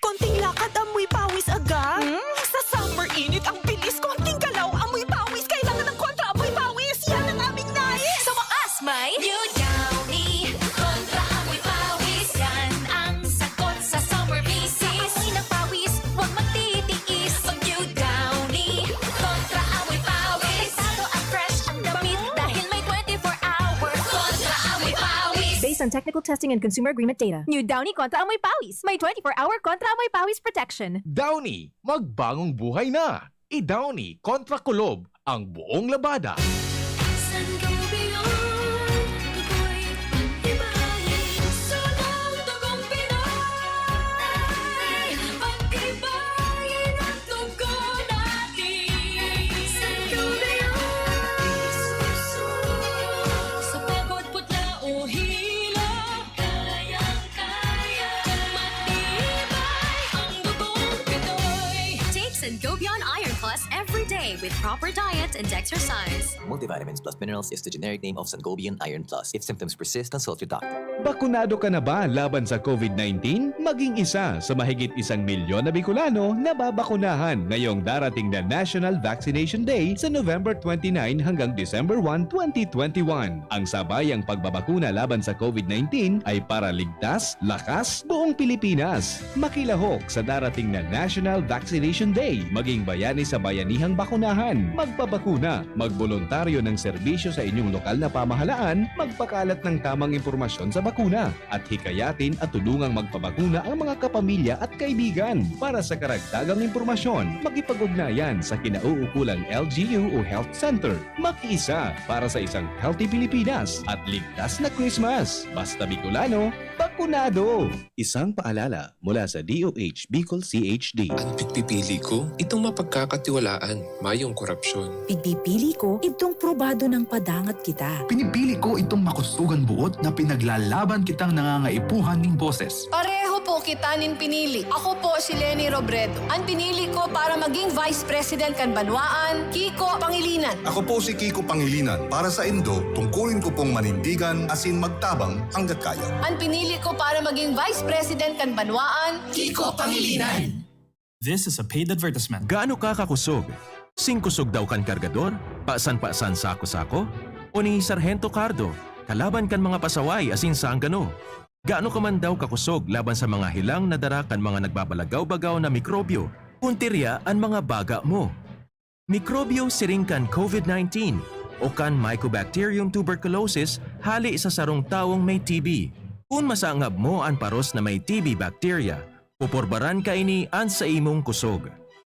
Konting lakad, amoy pawis agad. Hmm? Sa summer init, ang bilis. Konting galaw, amoy pawis. Kailangan ng kontra amoy pawis. Yan ang aming nais. Sa wakas, may New Downy Kontra Amoy Pawis. Yan ang sagot sa summer misis. Sa amoy ng pawis, huwag magtitiis. Mag New Downy Kontra Amoy Pawis. Apektado at fresh ang damit dahil may twenty-four hour Kontra Amoy Pawis. Based on technical testing and consumer agreement data, New Downy Kontra Amoy Pawis. May twenty-four hour Kontra Amoy Pawis protection. Downy, magbagong buhay na! I-Downy kontra kulob ang buong labada. Sangobion, ako'y pag-ibahin. Sa buong dugong Pinoy, pag-ibahin ang dugo natin. Sangobion, sa pagod, putla o hilo, kayang-kaya. Kung matibay ang dugong Pinoy. Take Sangobion Iron Plus every day with proper diet and exercise. Multivitamins plus minerals is the generic name of Sangobion Iron Plus. If symptoms persist, consult your doctor. Bakunado ka na ba laban sa COVID nineteen? Maging isa sa mahigit isang milyon na Bicolano na babakunahan ngayong darating na National Vaccination Day sa November twenty-nine hanggang December one, twenty twenty-one. Ang sabayang pagbabakuna laban sa COVID nineteen ay para ligtas, lakas, buong Pilipinas. Makilahok sa darating na National Vaccination Day. Maging bayani sa bayanihang bakunahan. Magpabakuna. Magboluntaryo ng serbisyo sa inyong lokal na pamahalaan. Magpakalat ng tamang impormasyon sa bakuna. At hikayatin at tulungang magpabakuna ang mga kapamilya at kaibigan. Para sa karagdagang impormasyon, makipag-ugnayan sa kinauukulang L G U o Health Center. Makiisa para sa isang healthy Pilipinas at ligtas na Christmas. Basta Bicolano, bakunado! Isang paalala mula sa D O H Bicol C H D. An pigpipili ko, itong mapagkakatiwalaan, mayong korapsyon. Pigpipili ko, itong probado nang padangat kita. Pinipili ko itong makusog an boot na pinaglalaban kitang nangangaipuhan nin boses. Pareho po kita nin pinili. Ako po si Leni Robredo. An pinili ko para maging Vice President kan banwaan, Kiko Pangilinan. Ako po si Kiko Pangilinan. Para saindo, tungkulin ko pong manindigan asin magtabang hanggat kaya. An pinili ko para maging Vice President kan banwaan, Kiko Pangilinan. This is a paid advertisement. Gaano ka kakusog? Singkusog daw kan kargador? Pasan-pasan sako-sako? O ni Sarhento Cardo, kalaban kan mga pasaway asin sanggano? Gaano ka man daw kakusog laban sa mga hilang na dara kan mga nagbabalagaw-bagaw na mikrobyo? Puntirya an mga baga mo. Mikrobyo siring kan COVID nineteen o kan Mycobacterium tuberculosis hale sa sarong tawong may T B. Kun masangab mo an paros na may T B bacteria, puporbaran kaini an saimong kusog.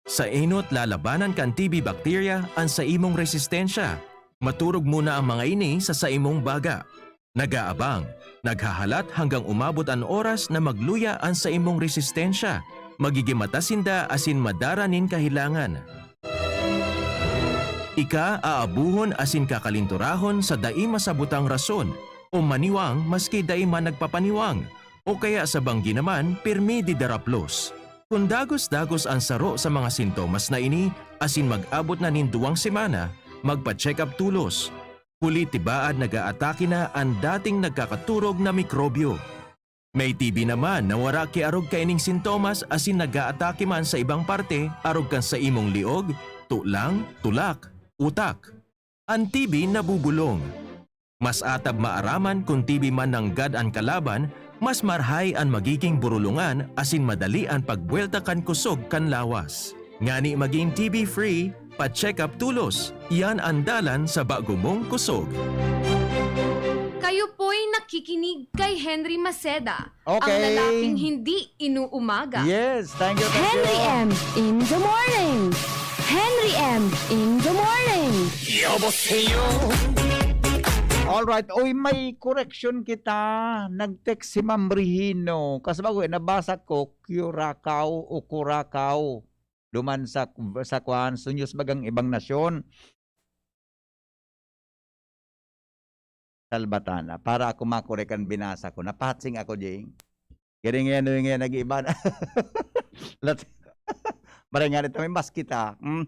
Sa enot, lalabanan kan T B bacteria an saimong resistensya. Maturog muna ang mga ini sa saimong baga. Nag-aabang, naghahalat hanggang umabot an oras na magluya an saimong resistensya. Magigin mata sinda asin madara nin kahilangan. Ika aabuhon asin kakalinturahon sa dai masabotang rason o maniwang maski dai man nagpapaniwang, o kaya sa banggi naman, pirmi didaraplos. Kun dagos-dagos an saro sa mga sintomas na ini asin mag-abot na nin duwang semana, magpa-check-up tolos. Huli tibaad nag-aatake na an dating nagkakaturog na mikrobyo. May T B naman na wara ki arog kaining sintomas asin nag-aatake man sa ibang parte arog kan saimong liog, tulang, tulak, utak. An T B nabubulong. Mas atab maaraman kun T B man nanggad an kalaban, mas marhay an magiging burulungan asin madali an pagbuwelta kan kusog kan lawas. Ngani magin T B-free, pa-check-up tolos. Iyan an dalan sa bago mong kusog. Kayo po'y nakikinig kay Henry Maceda, ang Okay. lalaking hindi inuumaga. Yes, thank you, thank Henry you. M in the morning. Henry M in the morning. Alright. Uy, may correction kita. Nag-text si Ma'am Regino. Kasi bago, eh, nabasa ko, Curacao o Curacao. Duman sa, sa kwan, sa news bagang ibang nasyon. Salbatana. Para ako makorek ang binasa ko. Napatsing ako, Jing. Galing yan, yung yan, nag-iiba na. Lat-, Maray nga nito, may mask kita. Hmm?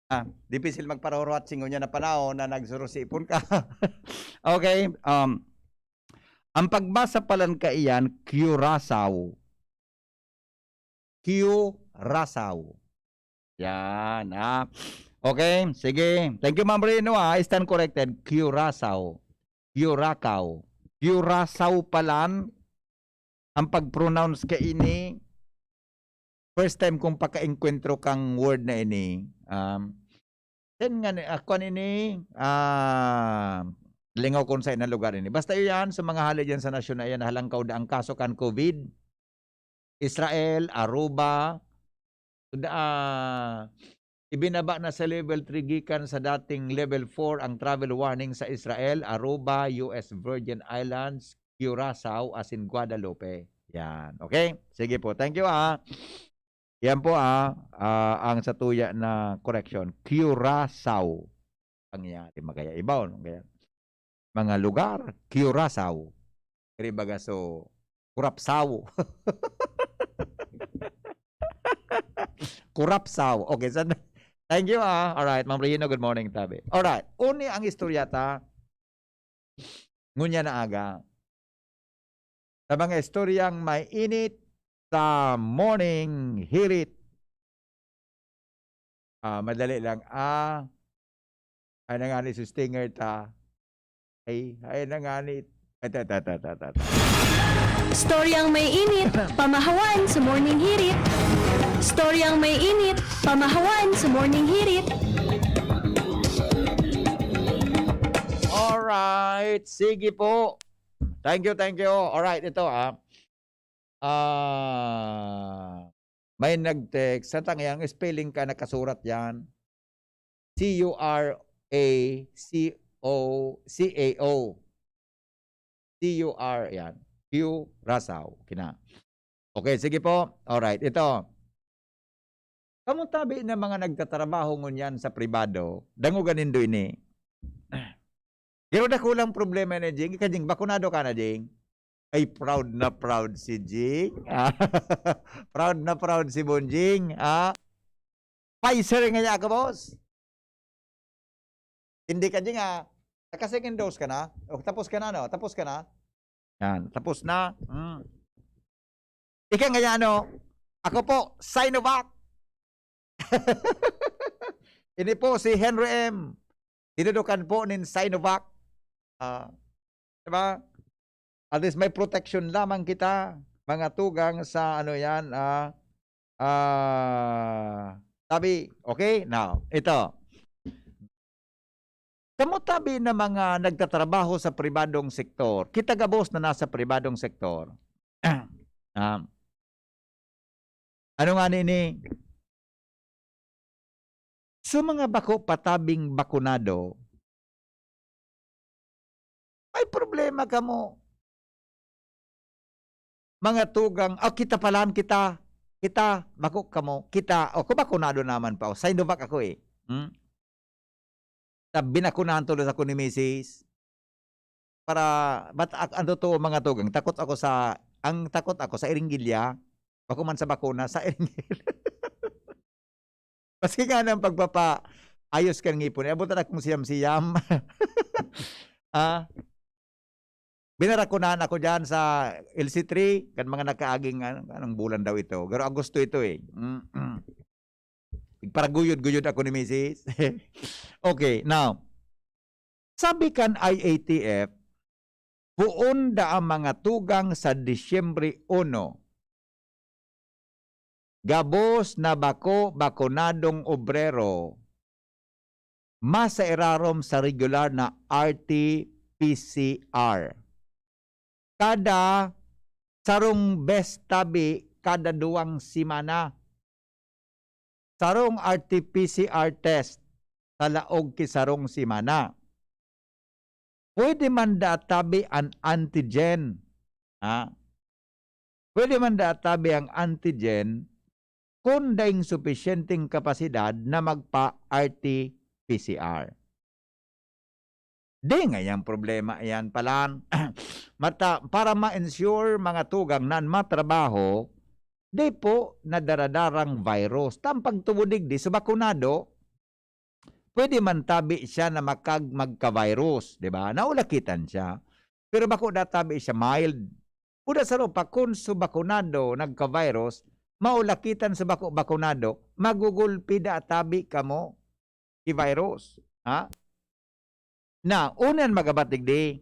Ah, dipisil magparuruhat singon niya na panahon na nagsurusipon ka. Okay, um, ang pagbasa palan kaiyan, Curaçao. Curaçao. Yan, ha. Okay, sige. Thank you, Ma'am Rino, ha. Stand corrected. Curaçao. Curacao. Curaçao palan ang pag-pronounce kaini. First time kong pakaengkwentro kang word na ini. Um, then nga ni, ah, kwan ini, ah, lingaw kung sa inang lugar ini. Basta iyan, sa mga hali dyan sa nasyon na iyan, halangkaw da ang kaso kan COVID. Israel, Aruba, da-, ah, ibinaba na sa level three gikan sa dating level four ang travel warning sa Israel, Aruba, U S Virgin Islands, Curaçao, asin Guadalupe. Yan. Okay? Sige po. Thank you, ah. Yan po, ah, ah, ang satuya na correction. Curaçao. Pangyayari, magaya ibaw, no? Kaya, mga lugar, Curaçao. Iri baga so, Curaçao. Curaçao. Okay, so, thank you, ah. Alright, Ma'am Regino, good morning, tabi. Alright, uni ang istorya ta. Ngunyan na aga. Sa mga istoryang may init sa morning hirit. Ah, madali lang. Ah, ay na nga ni si Stinger ta. Ay, ay na nga ni. Ay, ta, ta, ta, ta, ta, ta. Storyang may init, pamahawan sa morning hirit. Storyang may init, pamahawan sa morning hirit. Alright. Sige po. Thank you, thank you. Alright, ito, ah. Ah, may nag-text. Sa tangay, ang spelling ka nakasurat yan. C U R A C O, C A O. C U R, yan. Curaçao. Okay na. Okay, sige po. Alright, ito. Kamo tabi na mga nagtatrabaho ngunyan sa pribado, dangogan nindo ini. Pero dakulang problema na, Jing. Ika, Jing, bakunado ka na, Jing? Ay, proud na proud si Jing. Proud na proud si Bonjing. Ah, Pfizer nga niya ako, boss. Hindi ka, Jing, ah. Naka-second dose ka na? O, tapos ka na, no? Tapos ka na? Yan, tapos na. Mm. Ika nga yan, no? Ako po, Sinovac. Ini po si Henry M. Tinudukan po nin Sinovac. Ah, diba? At least may protection lamang kita, mga tugang, sa ano yan, ah, ah, tabi. Okay? Now, ito. Kamo tabi na mga nagtatrabaho sa pribadong sektor, kita gabos na nasa pribadong sektor. Ah, ano nga nini? Sa mga bako pa tabing bakunado, may problema kamo. Mga tugang, "Ah, kita palan, kita, kita, bako kamo, kita." O, kung bakunado naman pa, o, Sinovac ako eh. Hmm? Ta binakunahan tulos ako ni misis. Para, but ak-, ang totoo, mga tugang, takot ako sa, ang takot ako sa iringgilya. Bako man sa bakuna, sa iringgilya. Maski nga ng pagpapaayos kan ngipon, eh, abot na akong siyam-siyam. Ah, binarakunahan ako dyan sa L C three, kan mga nakaaging, ano, anong bulan daw ito? Pero Agosto ito eh. Mm-mm. Igparaguyod-guyod ako ni misis. Okay, now, sabi kan I A T F, poon da ang mga tugang sa Disyembre uno. Gabos na bako bakunadong obrero, mas sa irarom sa regular na R T P C R. Kada sarong bes tabi kada duwang semana. Sarong R T P C R test sa laog ki sarong semana. Pwede man daa tabi an antigen, ha? Pwede man daa tabi ang antigen kun daing supisyenteng kapasidad na magpa-R T P C R. Di ngayang problema iyan palan. Mata-, para ma-ensure, mga tugang, na an matrabaho, di po nadaradarang virus. Ta an pagtubod digdi, so bakunado, pwede man tabi siya na makag-, magka-virus, di ba? Naulakitan siya. Pero bako daa tabi siya mild. Buda saro pa, kun so bakunado nagka-virus, maulakitan so bako bakunado, magugulpi daa tabi kamo ki virus. Ha? Na, unan magabat digdi.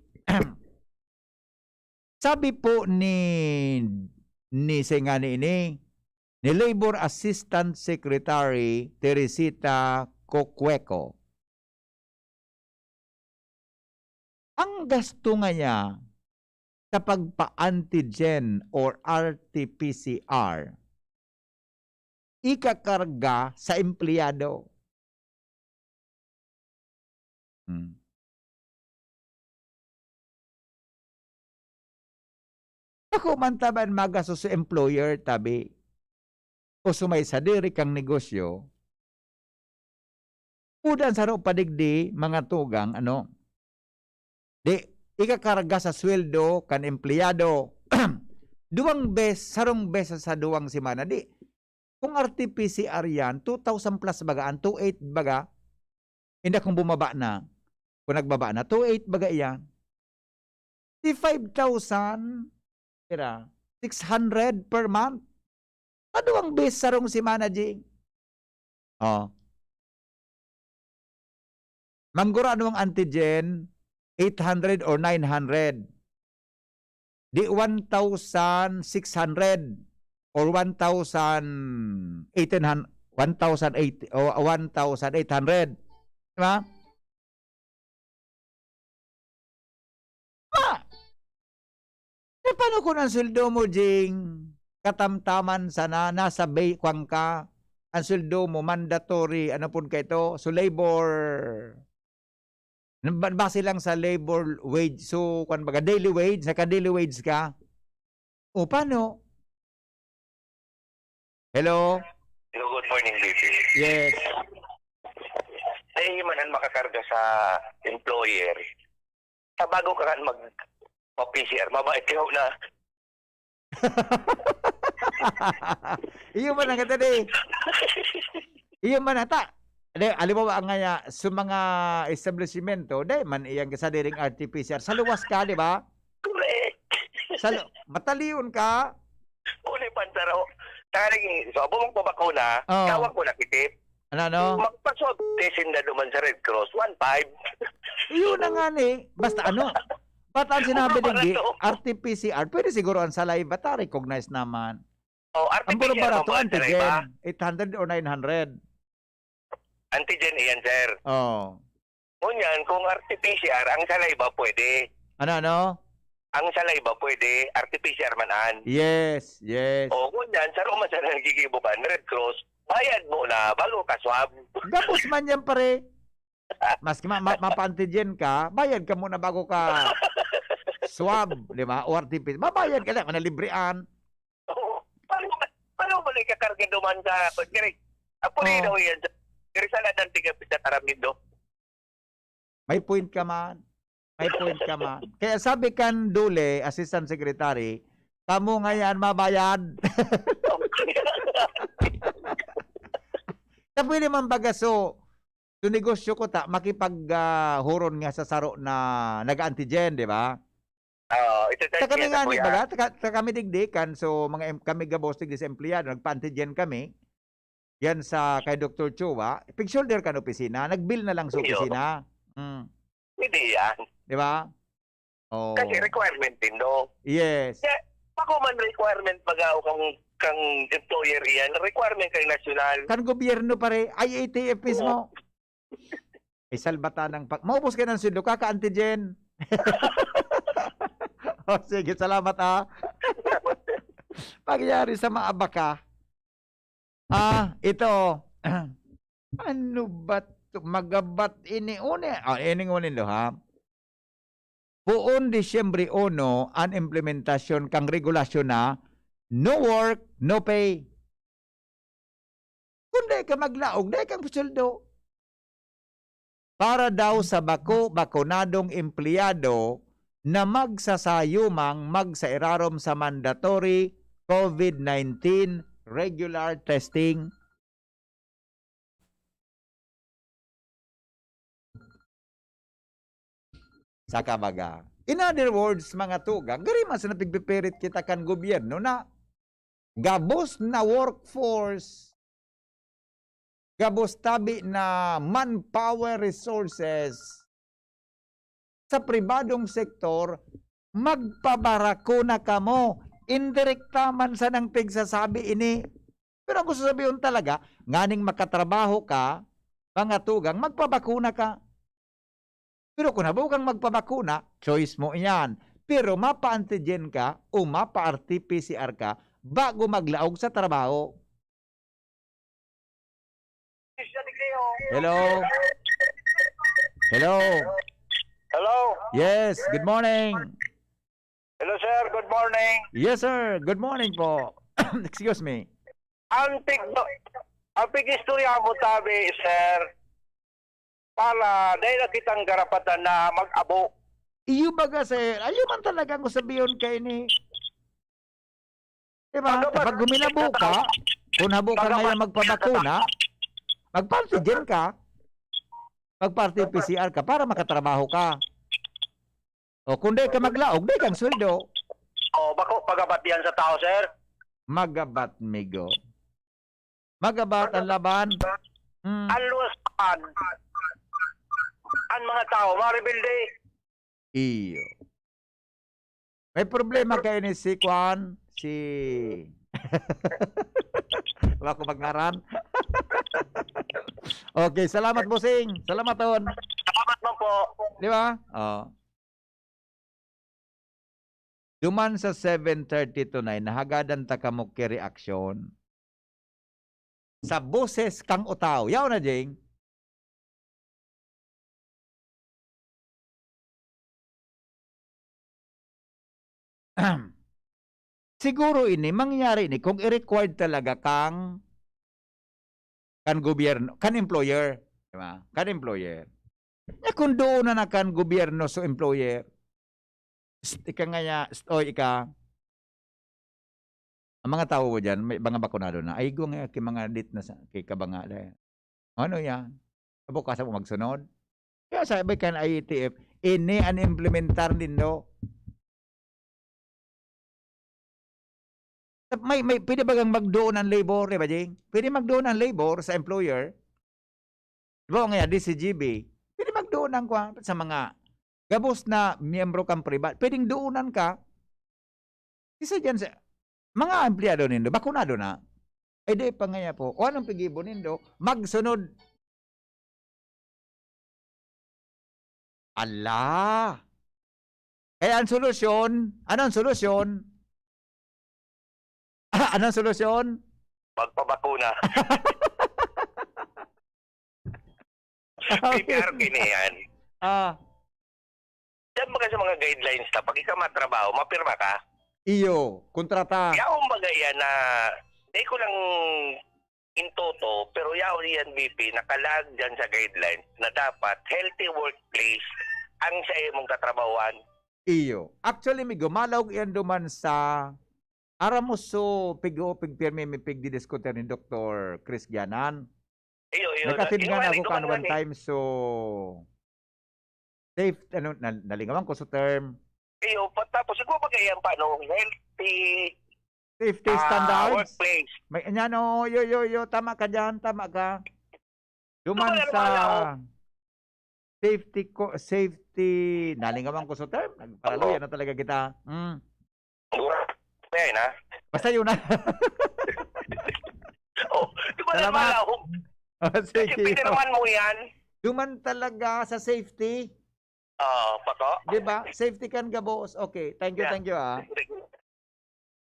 Sabi po ni, ni singani ini, ni Labor Assistant Secretary Teresita Cocueco, ang gasto ngaya sa pagpa-antigen or R T P C R, ikakarga sa empleyado. Hmm. Bako man taban magastos sa employer, tabi. O sa may sadiri kang negosyo, udan saro pa digdi, mga tugang, ano, di, ikakarga sa sweldo kan empleyado. Duwang bes-, sarong beses sa duwang semana, di. Kung R T P C R yan, two thousand plus baga, an two eight baga, inda kung bumaba na, kung nagbaba na, two eight baga iyan. Di five thousand, pira, six hundred per month. Sa duwang bes, sarong semana, Jing. Oh. Manggurano ang antigen, eight hundred or nine hundred. Di one thousand six hundred or one thousand eighteen hundred, one thousand eight, o one thousand eight hundred. Di ba? Ma! Eh, paano kung ang sweldo mo, Jing, katamtaman sana, nasa bay-, kwan ka, ang sweldo mo, mandatory, ano pud ka ito? So, labor, ba-, base lang sa labor wage. So, kwan baga, daily wage, naka-daily wage ka. O, paano? Hello? Hello, good morning, B P. Yes. Dai man an makakarga sa employer. Sa bago ka kan magpa-P C R, mabait ka na. Iyo man ang kata di. Iyo man ata. Di, halimbawa nga niya, sa mga establishmento, di man iyang sadiring R T P C R. Sa luwas ka, di ba? Correct. Sa lu-, matalion ka. Uli pa, sir, oh. Tanganing, so, abo mong pabakuna, Oo. tawag mo na kitip. Ano, ano? Magpa-swab test sinda duman sa Red Cross, one five. Yun na nga ni. Basta ano, ba't ang sinabi Ang din di, barato. R T P C R, pwede siguro ang saliva, ta recognize naman. Oh, Ang R T P C R buro-barato, man ba, sir, antigen, iba? Eight hundred or nine hundred. Antigen iyan, sir. Oh. Ngunyan, kung R T P C R, ang saliva pwede. Ano, ano? Ang saliva pwede, R T P C R man an. Yes, yes. O, ngunyan, saro man sana naggigibo kan Red Cross, bayad mo na bago ka swab. Gabos man yan, pare. Maski ma-, ma-, mapa-antigen ka, bayad ka muna bago ka swab, di ba? O R T P, mabayad ka lang, manalibrean. Oo. Paano, paano mo na ikakarga duman sa, kung kiri, apo rin Oo. daw yan, sa, kiri sa ladan, tiga, sa Taramindo? May point ka man. May point ka man. Kaya sabi kan Dole, Assistant Secretary, "Kamo ngayan mabayad." Na pwede man baga, so, so negosyo ko ta, makipag, ah, huron nga sa saro na nag-antigen, di ba? Oo, ito Sa kami nga ni, baga, ta, ta kami digdi kan, so, mga em-, kami gabos digdi sa empleyado, nagpa-antigen kami. Yan sa kay Doktor Chua, pig-shoulder kan opisina, nag-bill na lang sa Iyo. opisina. Mm. Hindi yan. Di ba? Oh. Kasi requirement din, no? Yes. Kaya, ako man requirement baga o kang, kang employer iyan, requirement kay nasyonal. Kan gobyerno, pare, I A T F mismo. Oo. Ay, salbata ng pag-, maubos ka ng sundo, kaka-antigen. Oh, sige, salamat, ah. Pagyari sa maabaka. Ah, ito. Ano ba Magabat ini, uni, ah, ini ngunyan lo, ha? Poon Disyembre uno an implementasyon kan regulasyon na no work, no pay. Kung dai ka maglaog, dai kang sweldo. Para daw sa bako-bakunadong empleyado na magsasayumang magsairarom sa mandatory COVID nineteen regular testing. Saka baga. In other words, mga tugang, gari man sa napigpipirit kita kan gobyerno na gabos na workforce, gabos tabi na manpower resources sa pribadong sektor, magpabakuna kamo. Indirekta man sanang pigsasabi ini. Pero ang gusto sabihon talaga, nganing makatrabaho ka, mga tugang, magpabakuna ka. Pero kung habo kang magpabakuna, choice mo iyan. Pero mapa-antigen ka o mapa-R T P C R ka bago maglaog sa trabaho. Hello? Hello? Hello? Yes, good morning. Hello, sir. Good morning. Yes, sir. Good morning po. Excuse me. Ang pig-, ang pig-istorya mo, tabi, sir, para dahil na kitang karapatan na mag-abo. Iyo baga, sir. Ayo man talaga ang sabihon kaini. Diba? Pag-, Kapag huminabo ka, kung habo ka pag-, ngayon magpabakuna, magpa-antigen ka, magpa-R T P C R ka para makatrabaho ka. O kung di ka maglaog, di kang sweldo. O, bako, pagabat yan sa tao, sir. Magabat, migo. Magabat ang laban. Mm. Ang luwas naman, ang mga tao, mga rebelde. Iyo. May problema kayo ni si Kwan, si Wa ko magngaran. Okay, salamat, bossing. Salamat, Ton. Salamat man po. Di ba? Oh. Duman sa seven thirty to nine, nahagadan ta kamo ki reaksyon sa boses kang utaw. Yaw na, Jing. Siguro ini, mangyayari ini kung i-required talaga kang, kan gobyerno, kan employer, di ba? Kan employer. Nya kung doon na na kan gobyerno so employer, "Psst, ika ngaya, psst, oy, ika, ang mga tawo mo diyan, may mga bakunado na, ay, igwa ngaya ki mga dit na sa, ki kabanga, dai." Ano yan? Abo ka sa magsunod? Kaya sabi kan I A T F, ini an implementar nindo. May, may, pwede bagang magdoon ang labor, di ba, Jing? Pwede magdoon ang labor sa employer. Di ba, nga, D C G B, pwede magdoon ang kwa-, sa mga gabos na miyembro kang privat. Pwedeng doonan ka. Isa dyan sa mga empleyado nindo, bakunado na. Ay, di pa nga po. O anong pigibo nindo? Magsunod. Ala! Kaya ang solusyon, ano ang solusyon? Ah, ano ang solusyon? Magpabakuna. P P R kini yan. Ah. Diyan ba ka sa mga guidelines na pag ikaw matrabaho, mapirma ka? Iyo, kontrata. Yaon ba yan na, di ko lang in toto, pero yaon yan, B P, nakalag dyan sa guidelines na dapat healthy workplace ang sa imong katrabahuan. Iyo. Actually, may gumalaw yan duman sa Aramos so pig-, o pigpirmi mi pigdidiskutir ni Doktor Chris Gianan. Iyo, iyo, Nag-attend iyo nga nga, ako ikaw kan nga one ni. time, so, safe, ano, na-, nalingawan ko sa term. Iyo, pa-, tapos, ikaw ba kaya ang paano? Healthy, Safety ah, standards. workplace. May, yan, oo, yo, yo, yo, tama ka dyan, tama ka. Duman Ito ba, ano sa ba, ano? safety ko, safety, nalingawan ko sa term. Nagparaluya Opo. na talaga kita. Mm. Yan, ha? Basta yun na. Oh, di ba Salamat. naman ako? Oh, Kasi sige. pinirmahan mo yan. Duman talaga sa safety. Oo, pako. Di ba? Safety kan gabos. Okay. Thank you, Yeah. thank you, ah. Sige.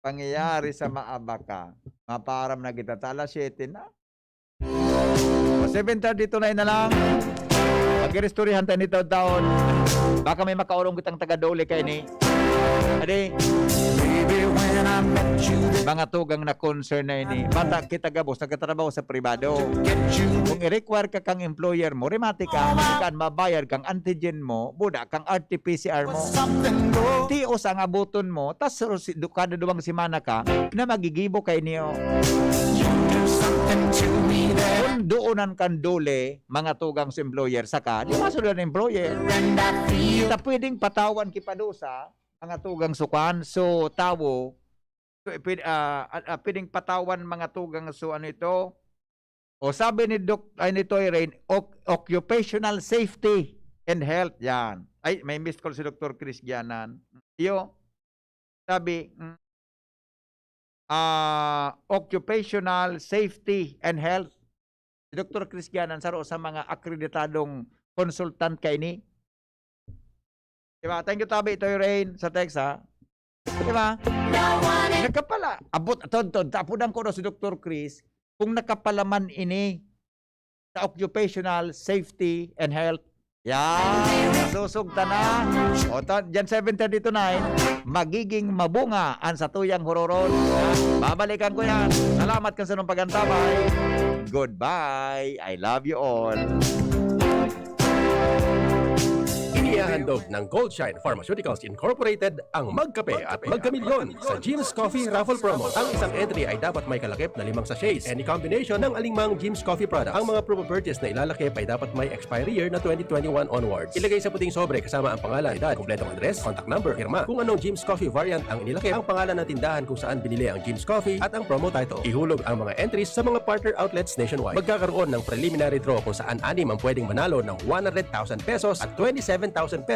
Pangyayari sa Maabaca. Maparam na kita. Ta alas siyete na. O, seven thirty to nine na lang. Pag-iristoryahan tayo nito taon. Baka may makaorong kitang taga-Dole kaini. Adi, Baby, when I met you, mga tugang na concern na ini. Bata kita gabos, nagtatrabaho sa pribado. Kung i-require ka kang employer mo, remati ka, kan mabayad kang antigen mo, buda kang R T P C R mo. Something go. Tios ang abuton mo, tas ro- si- du- kada duwang semana ka, na magigibo kay niyo. You do something to me that Kung doonan kan Dole, mga tugang sa employer, saka, di ba sila ng employer? and I feel Ta pwedeng patawan ki padusa, mga tugang sukan, so tawo, so, pwede, ah, ah, ah, pwedeng patawan mga tugang, so ano ito? O sabi ni Doc, ay ni Toy Rain, oc- occupational safety and health, yan. Ay, may missed call si Doktor Chris Gianan. Iyo, sabi, mm, ah, occupational safety and health. Si Doktor Chris Gianan, saro sa mga akreditadong consultant kaini. Diba? Thank you, Tabi Toy Rain, sa text, ha? Diba? no one Nagkapala, abot, tod, tod, tapudan ko daw si Doktor Chris kung nakapalaman ini sa occupational safety and health. Yan, nasusog ta na. O, ta, dyan seven thirty to nine, magiging mabunga ang satuyang hororon. Babalikan ko yan. Salamat kan sa pag-antabay. Goodbye. I love you all. Inihahandog ng Goldshine Pharmaceuticals Incorporated ang Magkape at Magkamilyon sa Jim's Coffee Raffle Promo. Ang isang entry ay dapat may kalakip na limang sachets. Any combination ng alingmang Jim's Coffee products. Ang mga proof of purchase na ilalakip ay dapat may expiry year na twenty twenty-one onwards. Ilagay sa puting sobre kasama ang pangalan, edad, kompletong address, contact number, pirma. Kung anong Jim's Coffee variant ang inilakip, ang pangalan ng tindahan kung saan binili ang Jim's Coffee at ang promo title. Ihulog ang mga entries sa mga partner outlets nationwide. Magkakaroon ng preliminary draw kung saan anim ang pwedeng manalo ng one hundred thousand pesos at twenty-seven thousand pesos